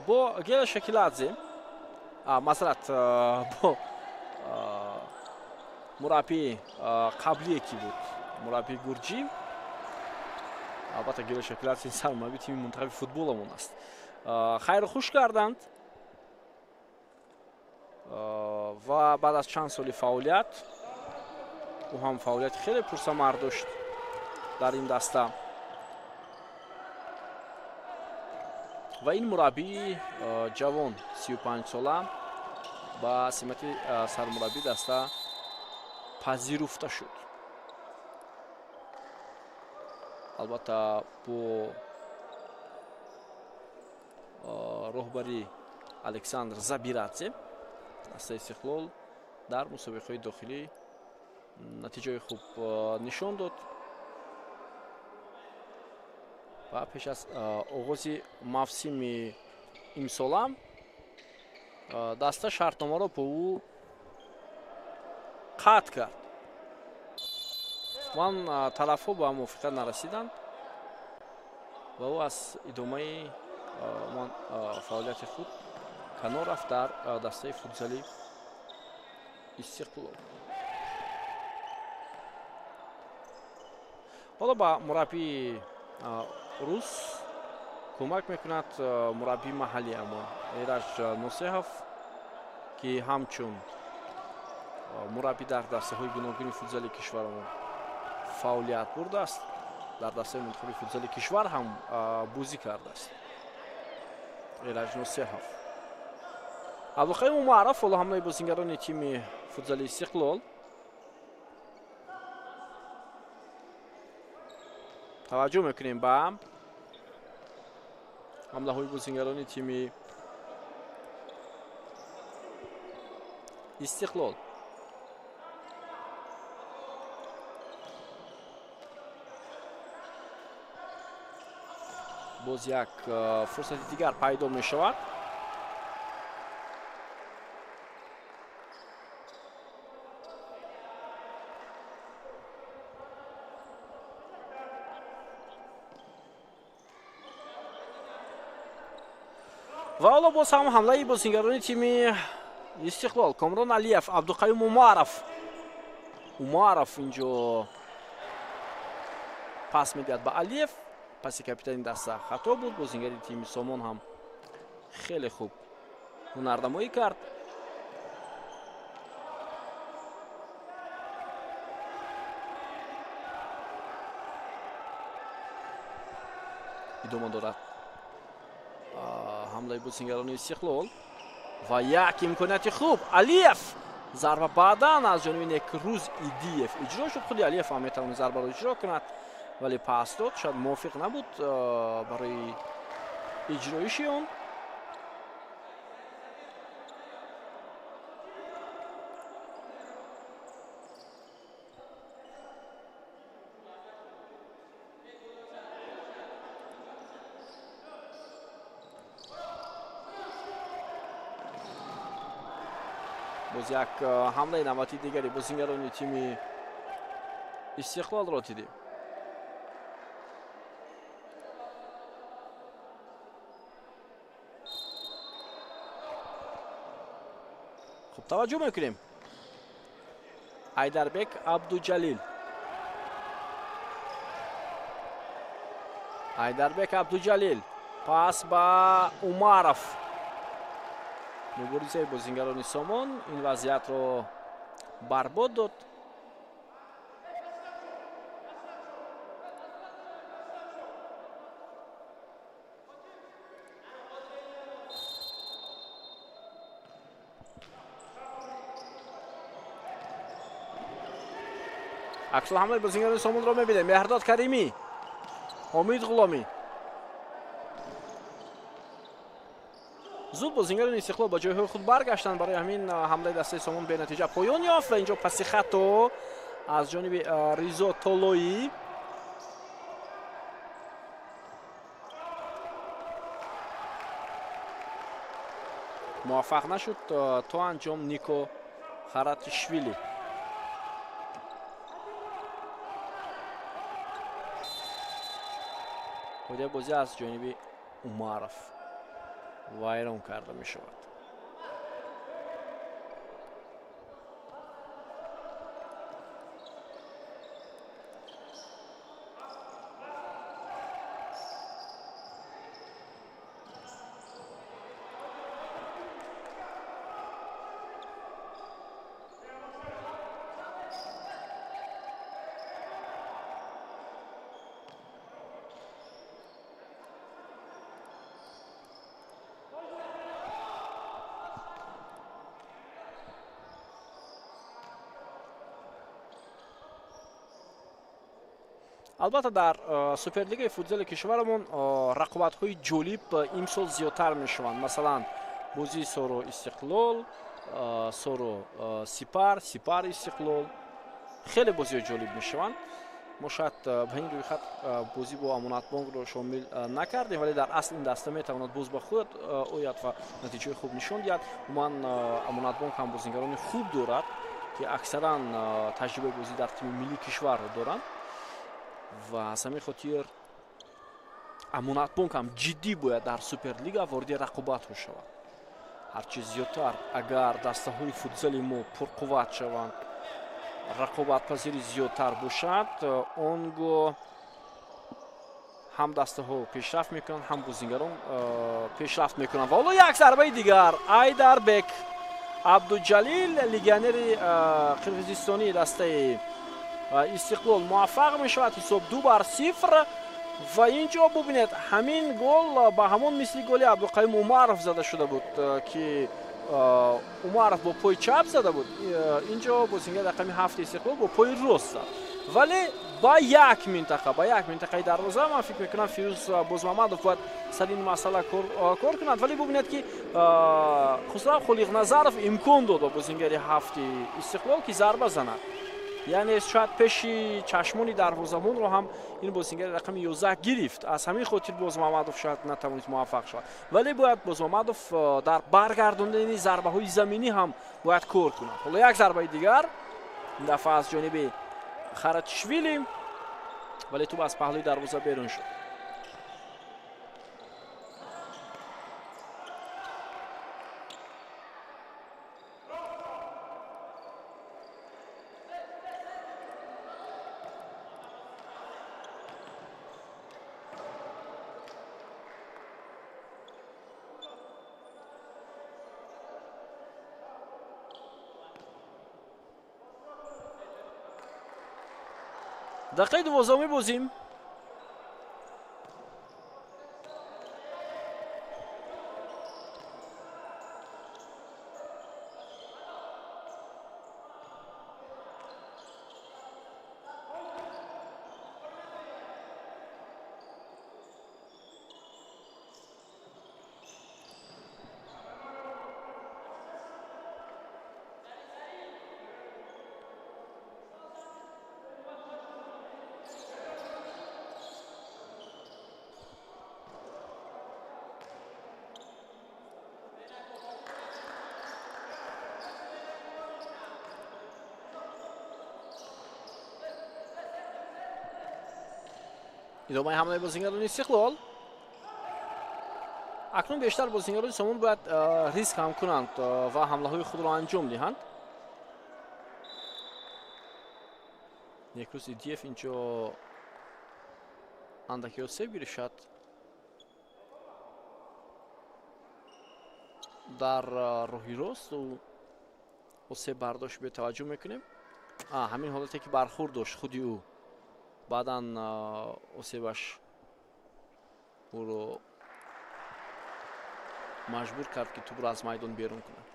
Бо Гела Шакиладзе, масалат, бо мураббии қаблие ки буд, мураббии гурҷӣ. Албатта Гела Шакиладзе сармураббии тими мунтахаби футболамон аст. Хайру хуш карданд ва баъд аз чанд соли фаъолият, ӯ ҳам фаъолияти хеле пурсамар дошт дар ин даста. Ва ин мураббии ҷавон 35 сола ба симати сармураббии даста пазируфта шуд. Албатта бо роҳбари Александр Забирадзе дастаи Истиқлол дар мусобиқаҳои дохилӣ натиҷаи хуб нишон дод ва пеш аз оғози мавсими имсола даста шартномаро бо ӯ қатъ кард. Ман тарафҳо ба мувофиқат нарасиданд ва ӯ аз идомаи фаъолияти худ канор рафт дар дастаи футзали Истиқлол. Ҳоло ба мураббии рус кӯмак мекунад мураббии маҳаллӣ амон Эраҷ Носеҳов, ки ҳамчун мураббӣ дар дастаҳои гуногуни футзали кишварамон фаъолият бурдааст, дар дастаи мунтахаби футзали кишвар ҳам бозӣ кардааст. Эраҷ Носеҳов. Абдулқаюм Умаров ҳоло ҳамлаи бозингарони тими футзали Истиқлол. Таваҷҷӯҳ мекунем ба ҳамлаҳои бозингарони тими Истиқлол. Боз як фурсати дигар пайдо мешавад. Ва ҳоло боз ҳам ҳамлаи бозингарони тими Истиқлол. Комрон Алиев, Абдуқаюм Умаров. Умаров инҷо пас медиҳад ба Алиев. Паси капитани даста хато буд. Бозингари тими Сомон ҳам хеле хуб ҳунарнамоӣ кард. Идома дорад ҳамлаи бозингарони Истиқлол ва як имконияти хуб. Алиев, зарба баъдан аз ҷониби Некрӯз Идиев иҷро шуд. Худи Алиев ҳам метавонад зарбаро иҷро кунад, вале пас дод, шояд мувофиқ набуд барои иҷроиши он. Боз як ҳамлаи навбатии дигари бозингарони тими Истиқлолро дидем. Хуб, таваҷҷӯҳ мекунем. Айдарбек Абдуҷалил. Айдарбек Абдуҷалил пас ба Умаров. Муборизаи бозингарони Сомон ин вазъиятро барбод дод. Аксулҳамлаи бозингарони Сомонро мебинем. Меҳрдод Каримӣ, Ҳомид Ғуломӣ. Зуд бозингарони Истиқлол ба ҷойҳои худ баргаштанд. Барои ҳамин ҳамлаи дастаи Сомон бенатиҷа поён ёфт ва инҷо паси хато аз ҷониби Ризо Толоӣ. Муваффақ нашуд то анҷом Нико Харатишвили. Қоидаи бозӣ аз ҷониби Умаров вайрон карда мешавад. Албатта дар суперлигаи футзали кишварамон рақобатҳои ҷолиб имсол зиёдтар мешаванд. Масалан, бозии Соро Истиқлол, Соро Сипар, Сипар Истиқлол. Хеле бозиҳои ҷолиб мешаванд. Мо шояд ба ин рӯйхат бозӣ бо Амонатбонкро шомил накардем, вале дар асл ин даста метавонад боз ба худ ояд ва натиҷаи хуб нишон диҳад. Умуман Амонатбонк ҳам бозингарони хуб дорад, ки аксаран таҷрибаи бозӣ дар тими миллии кишварро доранд. Ва аз ҳамин хотир Амонатбонк ҳам ҷиддӣ бояд дар суперлига вориди рақобатҳо шавад. Ҳарчи зиёдтар агар дастаҳои футзали мо пурқувват шаванд, рақобатпазири зиёдтар бошад, он гоҳ ҳам дастаҳо пешрафт мекунанд, ҳам бозингарон пешрафт мекунанд. Ва ҳоло як зарбаи дигар. Айдарбек Абдуҷалил, легионери қирғизистонии дастаи Истиқлол муваффақ мешавад. Ҳисоб 2-0. Ва инҷо бубинед, ҳамин гол ба ҳамон мисли голи Абдуқаюм Умаров зада шуда буд, ки Умаров бо пои чап зада буд. Инҷо бозингар рақами 7 Истиқлол бо пои рост зад, вале ба як минтақа, ба як минтақаи дарвоза. Ман фикр мекунам Фирӯз Бозмамадов бояд сари ин масъала кор кунад. Вале бубинед, ки Хусрав Холиқназаров имкон дод ба бозингари 7 Истиқлол, ки зарба занад. Яъне шояд пеши чашмони дарвозабонро ҳам ин бозингари рақами 11 гирифт. Аз ҳамин хотир Бозмамадов шояд натавонист муваффақ шавад. Вале бояд Бозмамадов дар баргардондани зарбаҳои заминӣ ҳам бояд кор кунад. Ҳоло як зарбаи дигар, ин дафъа аз ҷониби Харатишвили, вале тӯб аз паҳлӯи дарвоза берун шуд. Дақиқаи 12 бозим. Идомаи ҳамлаи бозингарони Истиқлол. Акнун бештар бозингарони Сомон бояд риск ҳам кунанд ва ҳамлаҳои худро анҷом диҳанд. Некрӯз Идиев инҷо андаки осеб гирифт, шояд дар роҳи рост ӯ осеб бардошт, бетаваҷҷӯҳ мекунем. Ҳамин ҳолате ки бархӯрд дошт худи ӯ, баъдан осебаш ӯро маҷбур кард, ки тӯбро аз майдон берун кунад.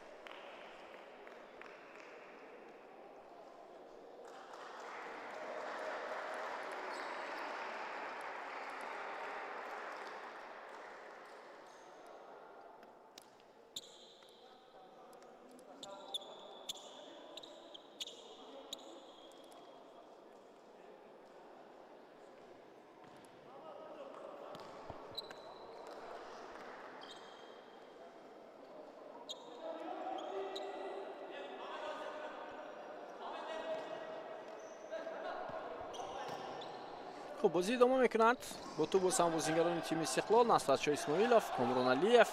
Хуб, бозӣ идома мекунанд. Бо тӯб боз ҳам бозингарони тими Истиқлол, Насратшо Исмоилов, Комрон Алиев,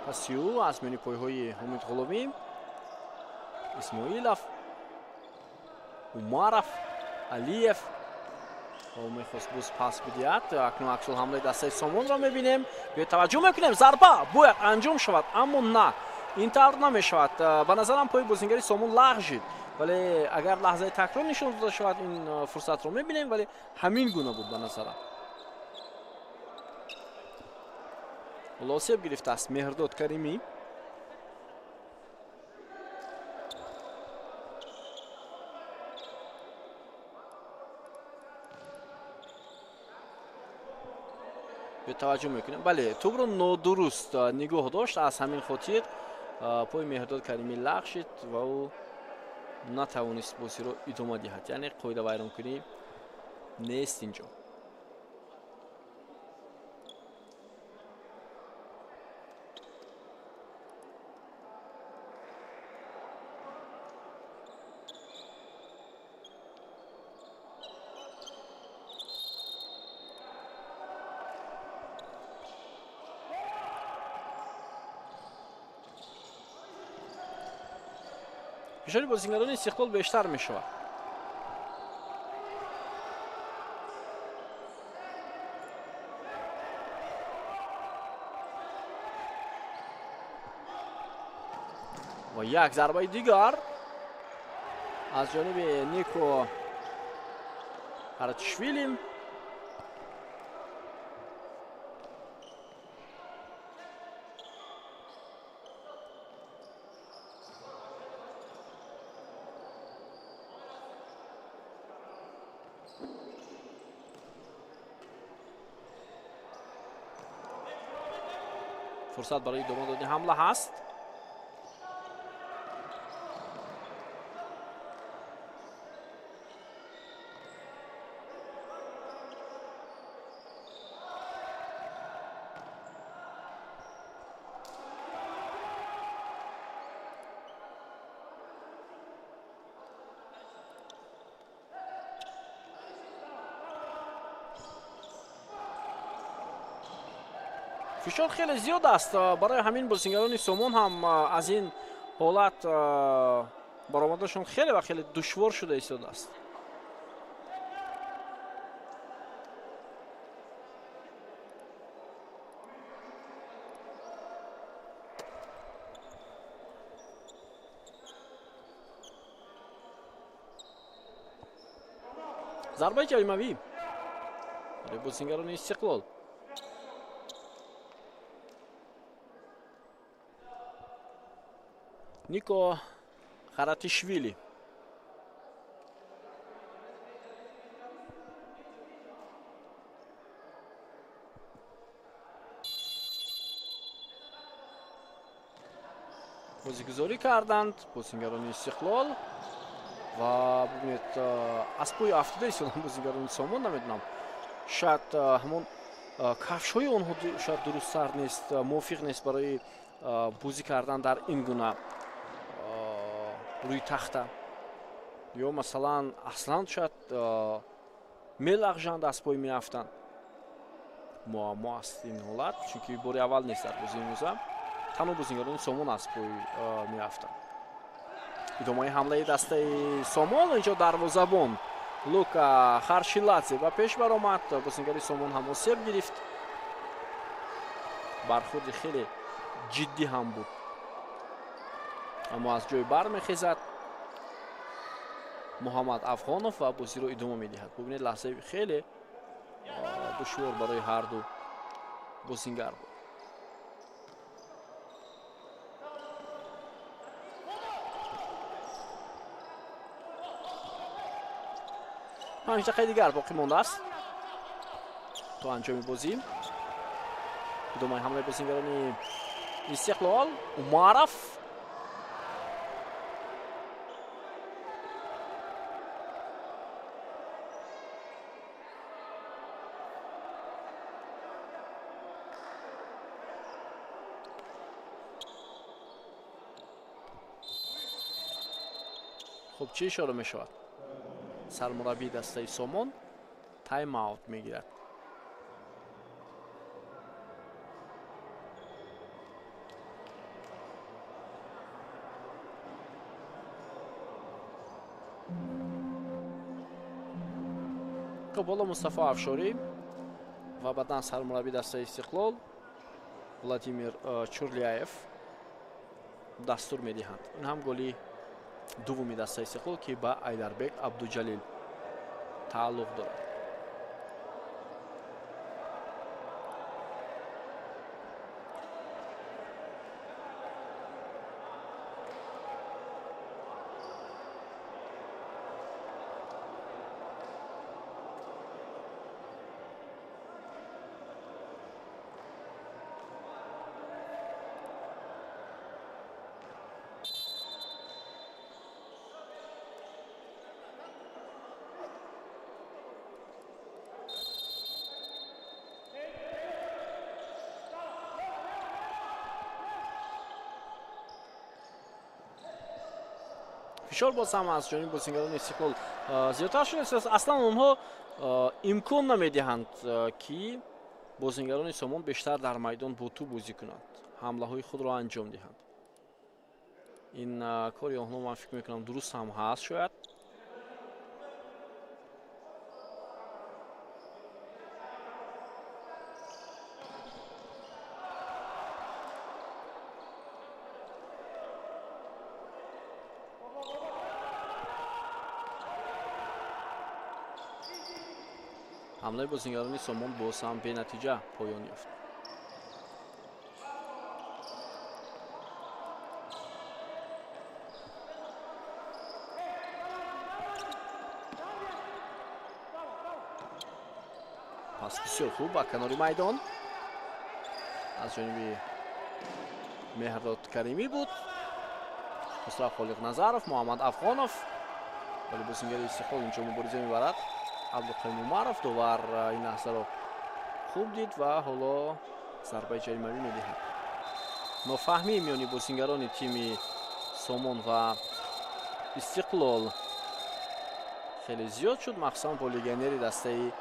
паси ӯ аз миёни пойҳои Умид Ғуломӣ, Исмоилов, Умаров, Алиев ва мехост боз пас бидиҳад. Акнун аксул ҳамлаи дастаи Сомонро мебинем. Бетаваҷҷӯҳ мекунем, зарба бояд анҷом шавад, аммо на, ин тавр намешавад. Ба назарам пои бозингари Сомон лағжид, вале агар лаҳзаи такрор нишон дода шавад, ин фурсатро мебинем, вале ҳамин гуна буд ба назарам. Ҳоло осеб гирифтааст Меҳрдод Каримӣ. Бетаваҷҷӯҳ мекунем. Бале, тӯбро нодуруст нигоҳ дошт, аз ҳамин хотир пои Меҳрдод Каримӣ лағшид ва ӯ натавонист бозиро идома диҳад. Яъне қоидавайронкунӣ нест инҷо. Фишори бозингарони Истиқлол бештар мешавад. Ва як зарбаи дигар аз ҷониби Нико Харатишвили. Фурсат барои идома додани ҳамла ҳаст. Фишор хеле зиёд аст, барои ҳамин бозингарони Сомон ҳам аз ин ҳолат баромадашон хеле ва хеле душвор шуда истодааст. Зарбаи ҷаримавӣ барои бозингарони Истиқлол. Нико Харатишвили. Бозигузорӣ карданд бозингарони Истиқлол ва бубинед, аз пои афтода истодан бозингарони Сомон. Намедонам, шояд ҳамон кафшҳои онҳо шояд дурусттар нест, мувофиқ нест барои бозӣ кардан дар ин гуна рӯи тахта, ё масалан аслан шояд мелағжанд, аз пой меафтанд. Муаммо аст ин ҳолат, чунки бори аввал нест дар бозии имрӯза танҳо бозингарони Сомон аз пой меафтанд. Идомаи ҳамлаи дастаи Сомон. Инҷо дарвозабон Лука Харшиладзе ба пеш баромад. Бозингари Сомон ҳам осеб гирифт. Бархӯрди хеле ҷиддӣ ҳам буд, аммо аз ҷой бармехезад Муҳаммад Афғонов ва бозиро идома медиҳад. Бубинед, лаҳзаи хеле душвор барои ҳарду бозингар буд. 5 дақиқаи дигар боқӣ мондааст то анҷоми бозӣ. Идомаи ҳамлаи бозингарони Истиқлол. Умаров. Хуб, чӣ ишора мешавад? Сармураббии дастаи Сомон тайм-аут мегирад. Хуб, ҳоло Мустафо Афшорӣ ва баъдан сармураббии дастаи Истиқлол Владимир Чурлияев дастур медиҳанд. Ин ҳам голи дуввуми дастаи Истиқлол, ки ба Айдарбек Абдуҷалил тааллуқ дорад. Фишор боз ҳам аз ҷониби бозингарони Истиқлол зиёдтар шудааст. Аслан онҳо имкон намедиҳанд, ки бозингарони Сомон бештар дар майдон бо тӯб бозӣ кунанд, ҳамлаҳои худро анҷом диҳанд. Ин кори онҳо, ман фикр мекунам, дуруст ҳам ҳаст шояд. Ҳамлаи бозингарони Сомон боз ҳам бенатиҷа поён ёфт. Пас бисёр хуб ба канори майдон аз ҷониби Меҳрдод Каримӣ буд. Хусрав Холиқназаров, Муҳаммад Афғонов, вале бозингари Истиқлол инҷо мубориза мебарад. Абдуқаюм Умаров. Довар ин лаҳзаро хуб дид ва ҳоло зарбаи ҷаримавӣ медиҳад. Нофаҳмӣ миёни бозингарони тими Сомон ва Истиқлол хеле зиёд шуд, махсусан бо легионери дастаи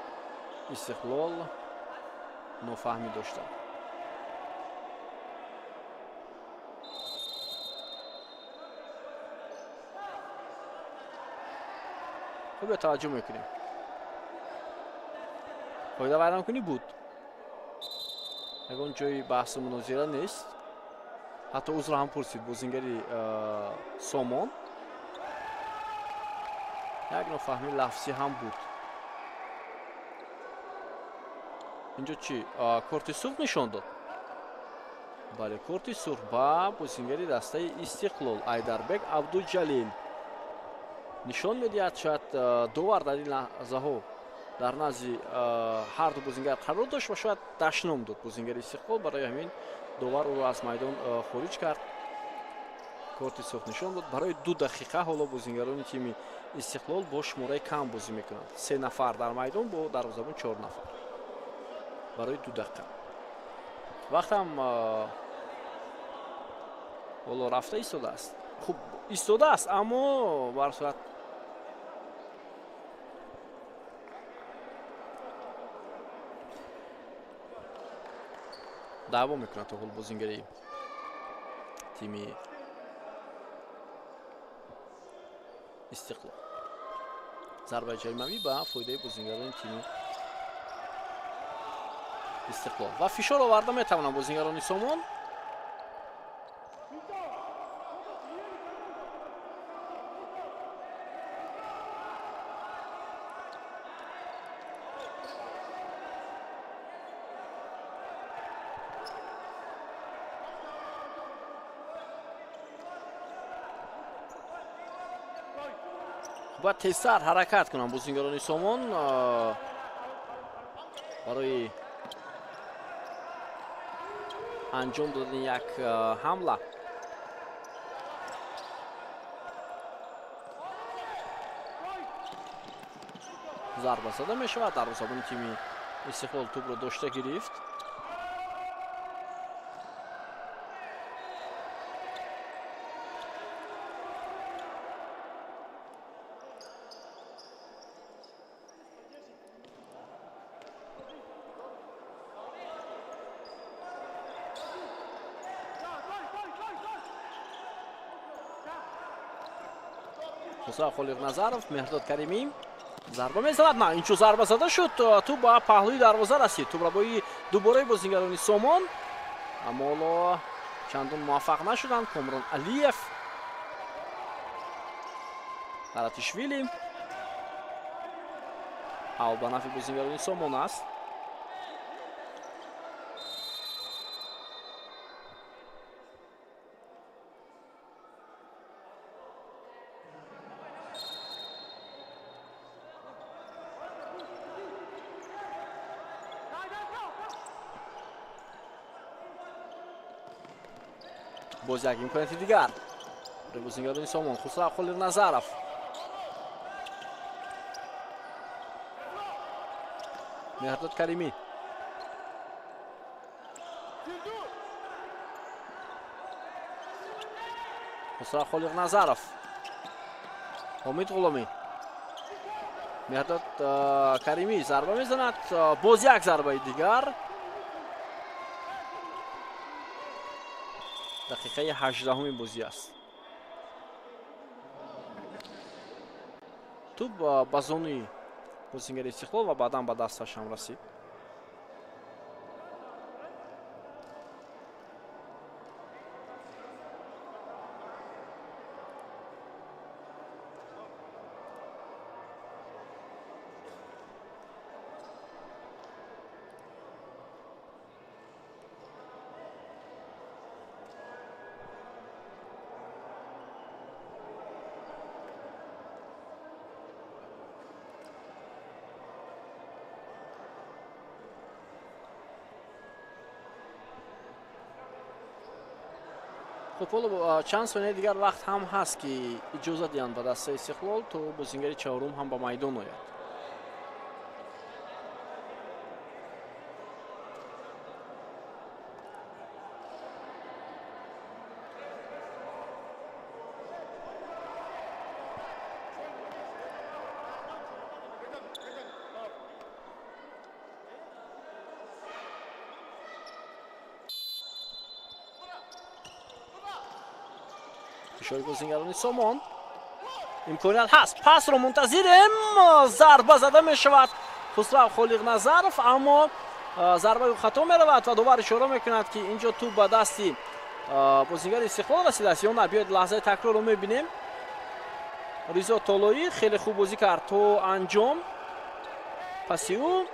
Истиқлол нофаҳмӣ доштанд. Хуб, таваҷҷӯҳ мекунем. Қоида вайронкунӣ буд, ягон ҷои баҳсу мунозира нест. Ҳатто узр ҳам пурсид бозингари Сомон. Як нофаҳмӣ лафзӣ ҳам буд. Инҷо чӣ, корти сурх нишон дод? Бале, корти сурх ба бозингари дастаи Истиқлол Айдарбек Абдуҷалил нишон медиҳад. Шояд довар дар ин лаҳзаҳо дар назди ҳарду бозингар қарор дошт ва шояд дашном дод бозингари Истиқлол, барои ҳамин довар ӯро аз майдон хориҷ кард, корти сурх нишон дод. Барои 2 дақиқа ҳоло бозингарони тими Истиқлол бо шумораи кам бозӣ мекунанд. 3 нафар дар майдон, бо дарвозабон 4 нафар барои 2 дақиқа. Вақтам ҳоло рафта истодааст. Хуб истодааст, аммо бар сурат даъво мекунад то ҳол бозингари тими Истиқлол. Зарбаи ҷаримавӣ ба фоидаи бозингарони тими Истиқлол ва фишор оварда метавонанд бозингарони Сомон. Бояд тезтар ҳаракат кунанд бозингарони Сомон барои анҷом додани як ҳамла. Зарба зада мешавад, дарвозабони тими Истиқлол тӯбро дошта гирифт. Хусрав Холиқназаров, Меҳрдод Каримӣ зарба мезанад. На, инчо зарба зада шуд, тӯб ба паҳлӯи дарвоза расид. Тӯбрабои дубораи бозингарони Сомон, аммо ҳоло чандон муваффақ нашуданд. Комрон Алиев, Таратишвили. Ав ба нафи бозингарони Сомон аст. Боз як имконияти дигар барои бозингарони Сомон. Хусрав Холиқназаров. Меҳрдод Каримӣ. Хусрав Холиқназаров. Ҳомид Ғуломӣ. Меҳрдод Каримӣ зарба мезанад. Боз як зарбаи дигар. Дақиқаи 18-уми бозӣ аст. Тӯб ба зони бозингари Истиқлол ва баъдан ба дасташ ҳам расид. Хуб, ҳоло чанд сонияи дигар вақт ҳам ҳаст, ки иҷоза диҳанд ба дастаи Истиқлол, то бозингари чаҳорум ҳам ба майдон ояд. Фишори бозингарони Сомон. Имконият ҳаст, пасро мунтазирем, зарба зада мешавад Хусрав Холиқназаров, аммо зарбаи хато меравад ва довар ишора мекунад, ки инҷо тӯб ба дасти бозингари Истиқлол расидааст ё на. Биёед лаҳзаи такрорро мебинем. Ризо Толоӣ хеле хуб бозӣ кард то анҷом. Паси ӯ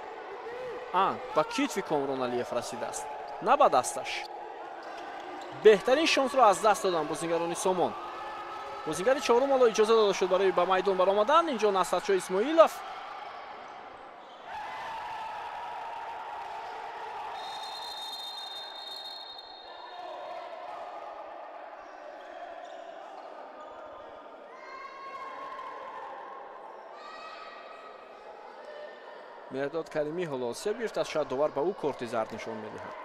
ба китфи Комрон Алиев расидааст, на ба дасташ. Беҳтарин шонсро аз даст доданд бозингарони Сомон. Бозингари чорум ҳоло иҷоза дода шуд барои ба майдон баромадан. Инҷо Насратшо Исмоилов. Меҳрдод Каримӣ ҳоло себ гирифтааст, шояд довар ба ӯ корти зард нишон медиҳад.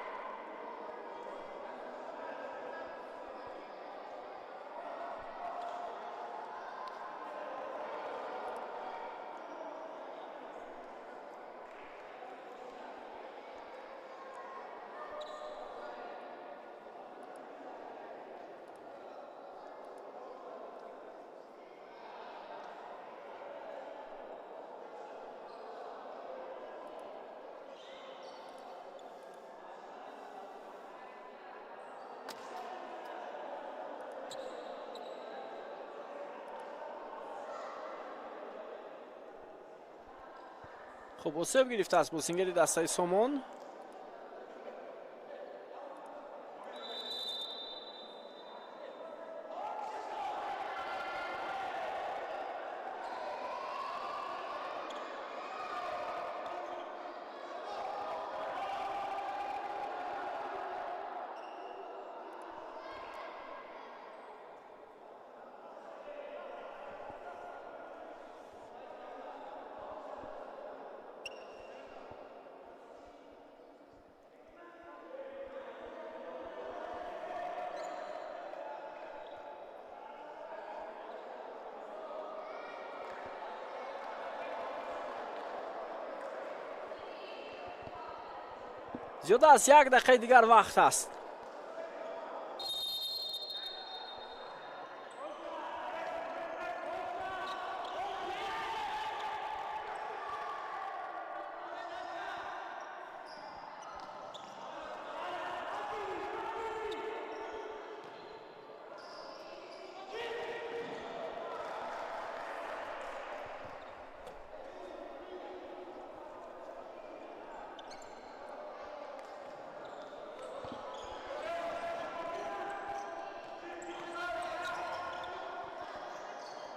Хуб, осеб гирифтааст бозингари дастаи Сомон. Зиёда аз як дақиқаи дигар вақт аст.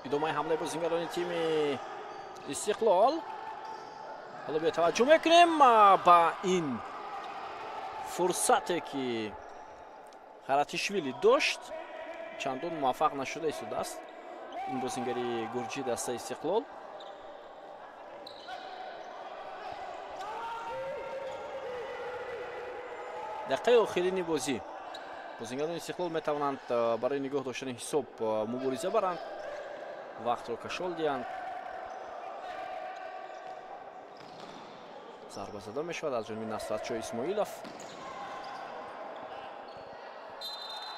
Идомаи ҳамлаи бозингарони тими Истиқлол. Ҳоло биё таваҷҷӯҳ мекунем ба ин фурсате, ки Харатишвили дошт, чандон муваффақ нашуда истодааст ин бозингари гурҷӣ дастаи Истиқлол. Дақиқаи охирини бозӣ бозингарони Истиқлол метавонанд барои нигоҳ доштани ҳисоб мубориза баранд, вақтро кашол диҳанд. Зарба зада мешавад аз ҷониби Насратшо Исмоилов.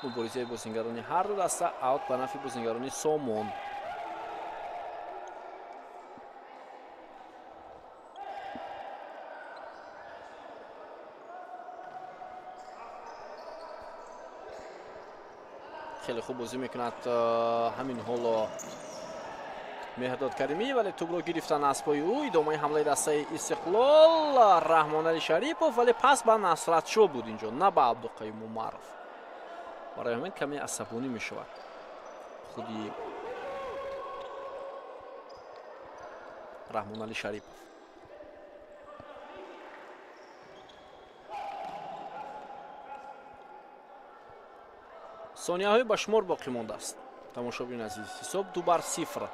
Муборизаи бозингарони ҳар ду даста, аут ба нафъи бозингарони Сомон. Хеле хуб бозӣ мекунад ҳамин ҳоло Меҳрдод Каримӣ, вале тӯбро гирифтан аз пои ӯ. Идомаи ҳамлаи дастаи Истиқлол, Раҳмонали Шарипов, вале пас ба Насратшо буд инҷо, на ба Абдуқаюм Умаров. Барои ҳамин каме асабонӣ мешавад худи Раҳмонали Шарипов. Сонияҳои ба шумор боқӣ мондааст. Тамошобини азиз, ҳисоб 2-0.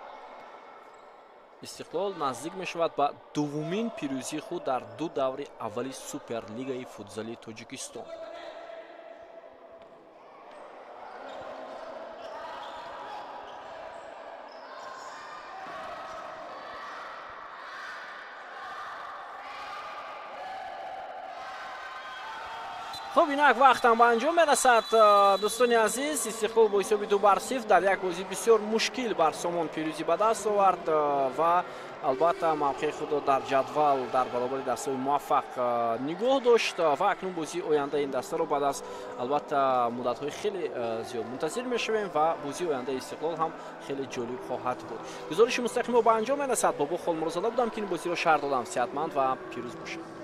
Истиқлол наздик мешавад ба дуввумин пирӯзии худ дар ду даври аввали Суперлигаи футзали Тоҷикистон. Хуб, инак вақтам ба анҷом мерасад, дӯстони азиз. Истиқлол бо ҳисоби 2-0 дар як бозии бисёр мушкил бар Сомон пирӯзӣ ба даст овард ва албатта мавқеи худро дар ҷадвал дар баробари дастаҳои муваффақ нигоҳ дошт. Ва акнун бозии ояндаи ин дастаро баъд аз албатта муддатҳои хеле зиёд мунтазир мешавем ва бозии ояндаи Истиқлол ҳам хеле ҷолиб хоҳад буд. Гузориши мустақимо ба анҷом мерасад. Бобо Холмурозода будам, ки ин бозиро шарҳ додам. Сеҳатманд ва пирӯз бошед.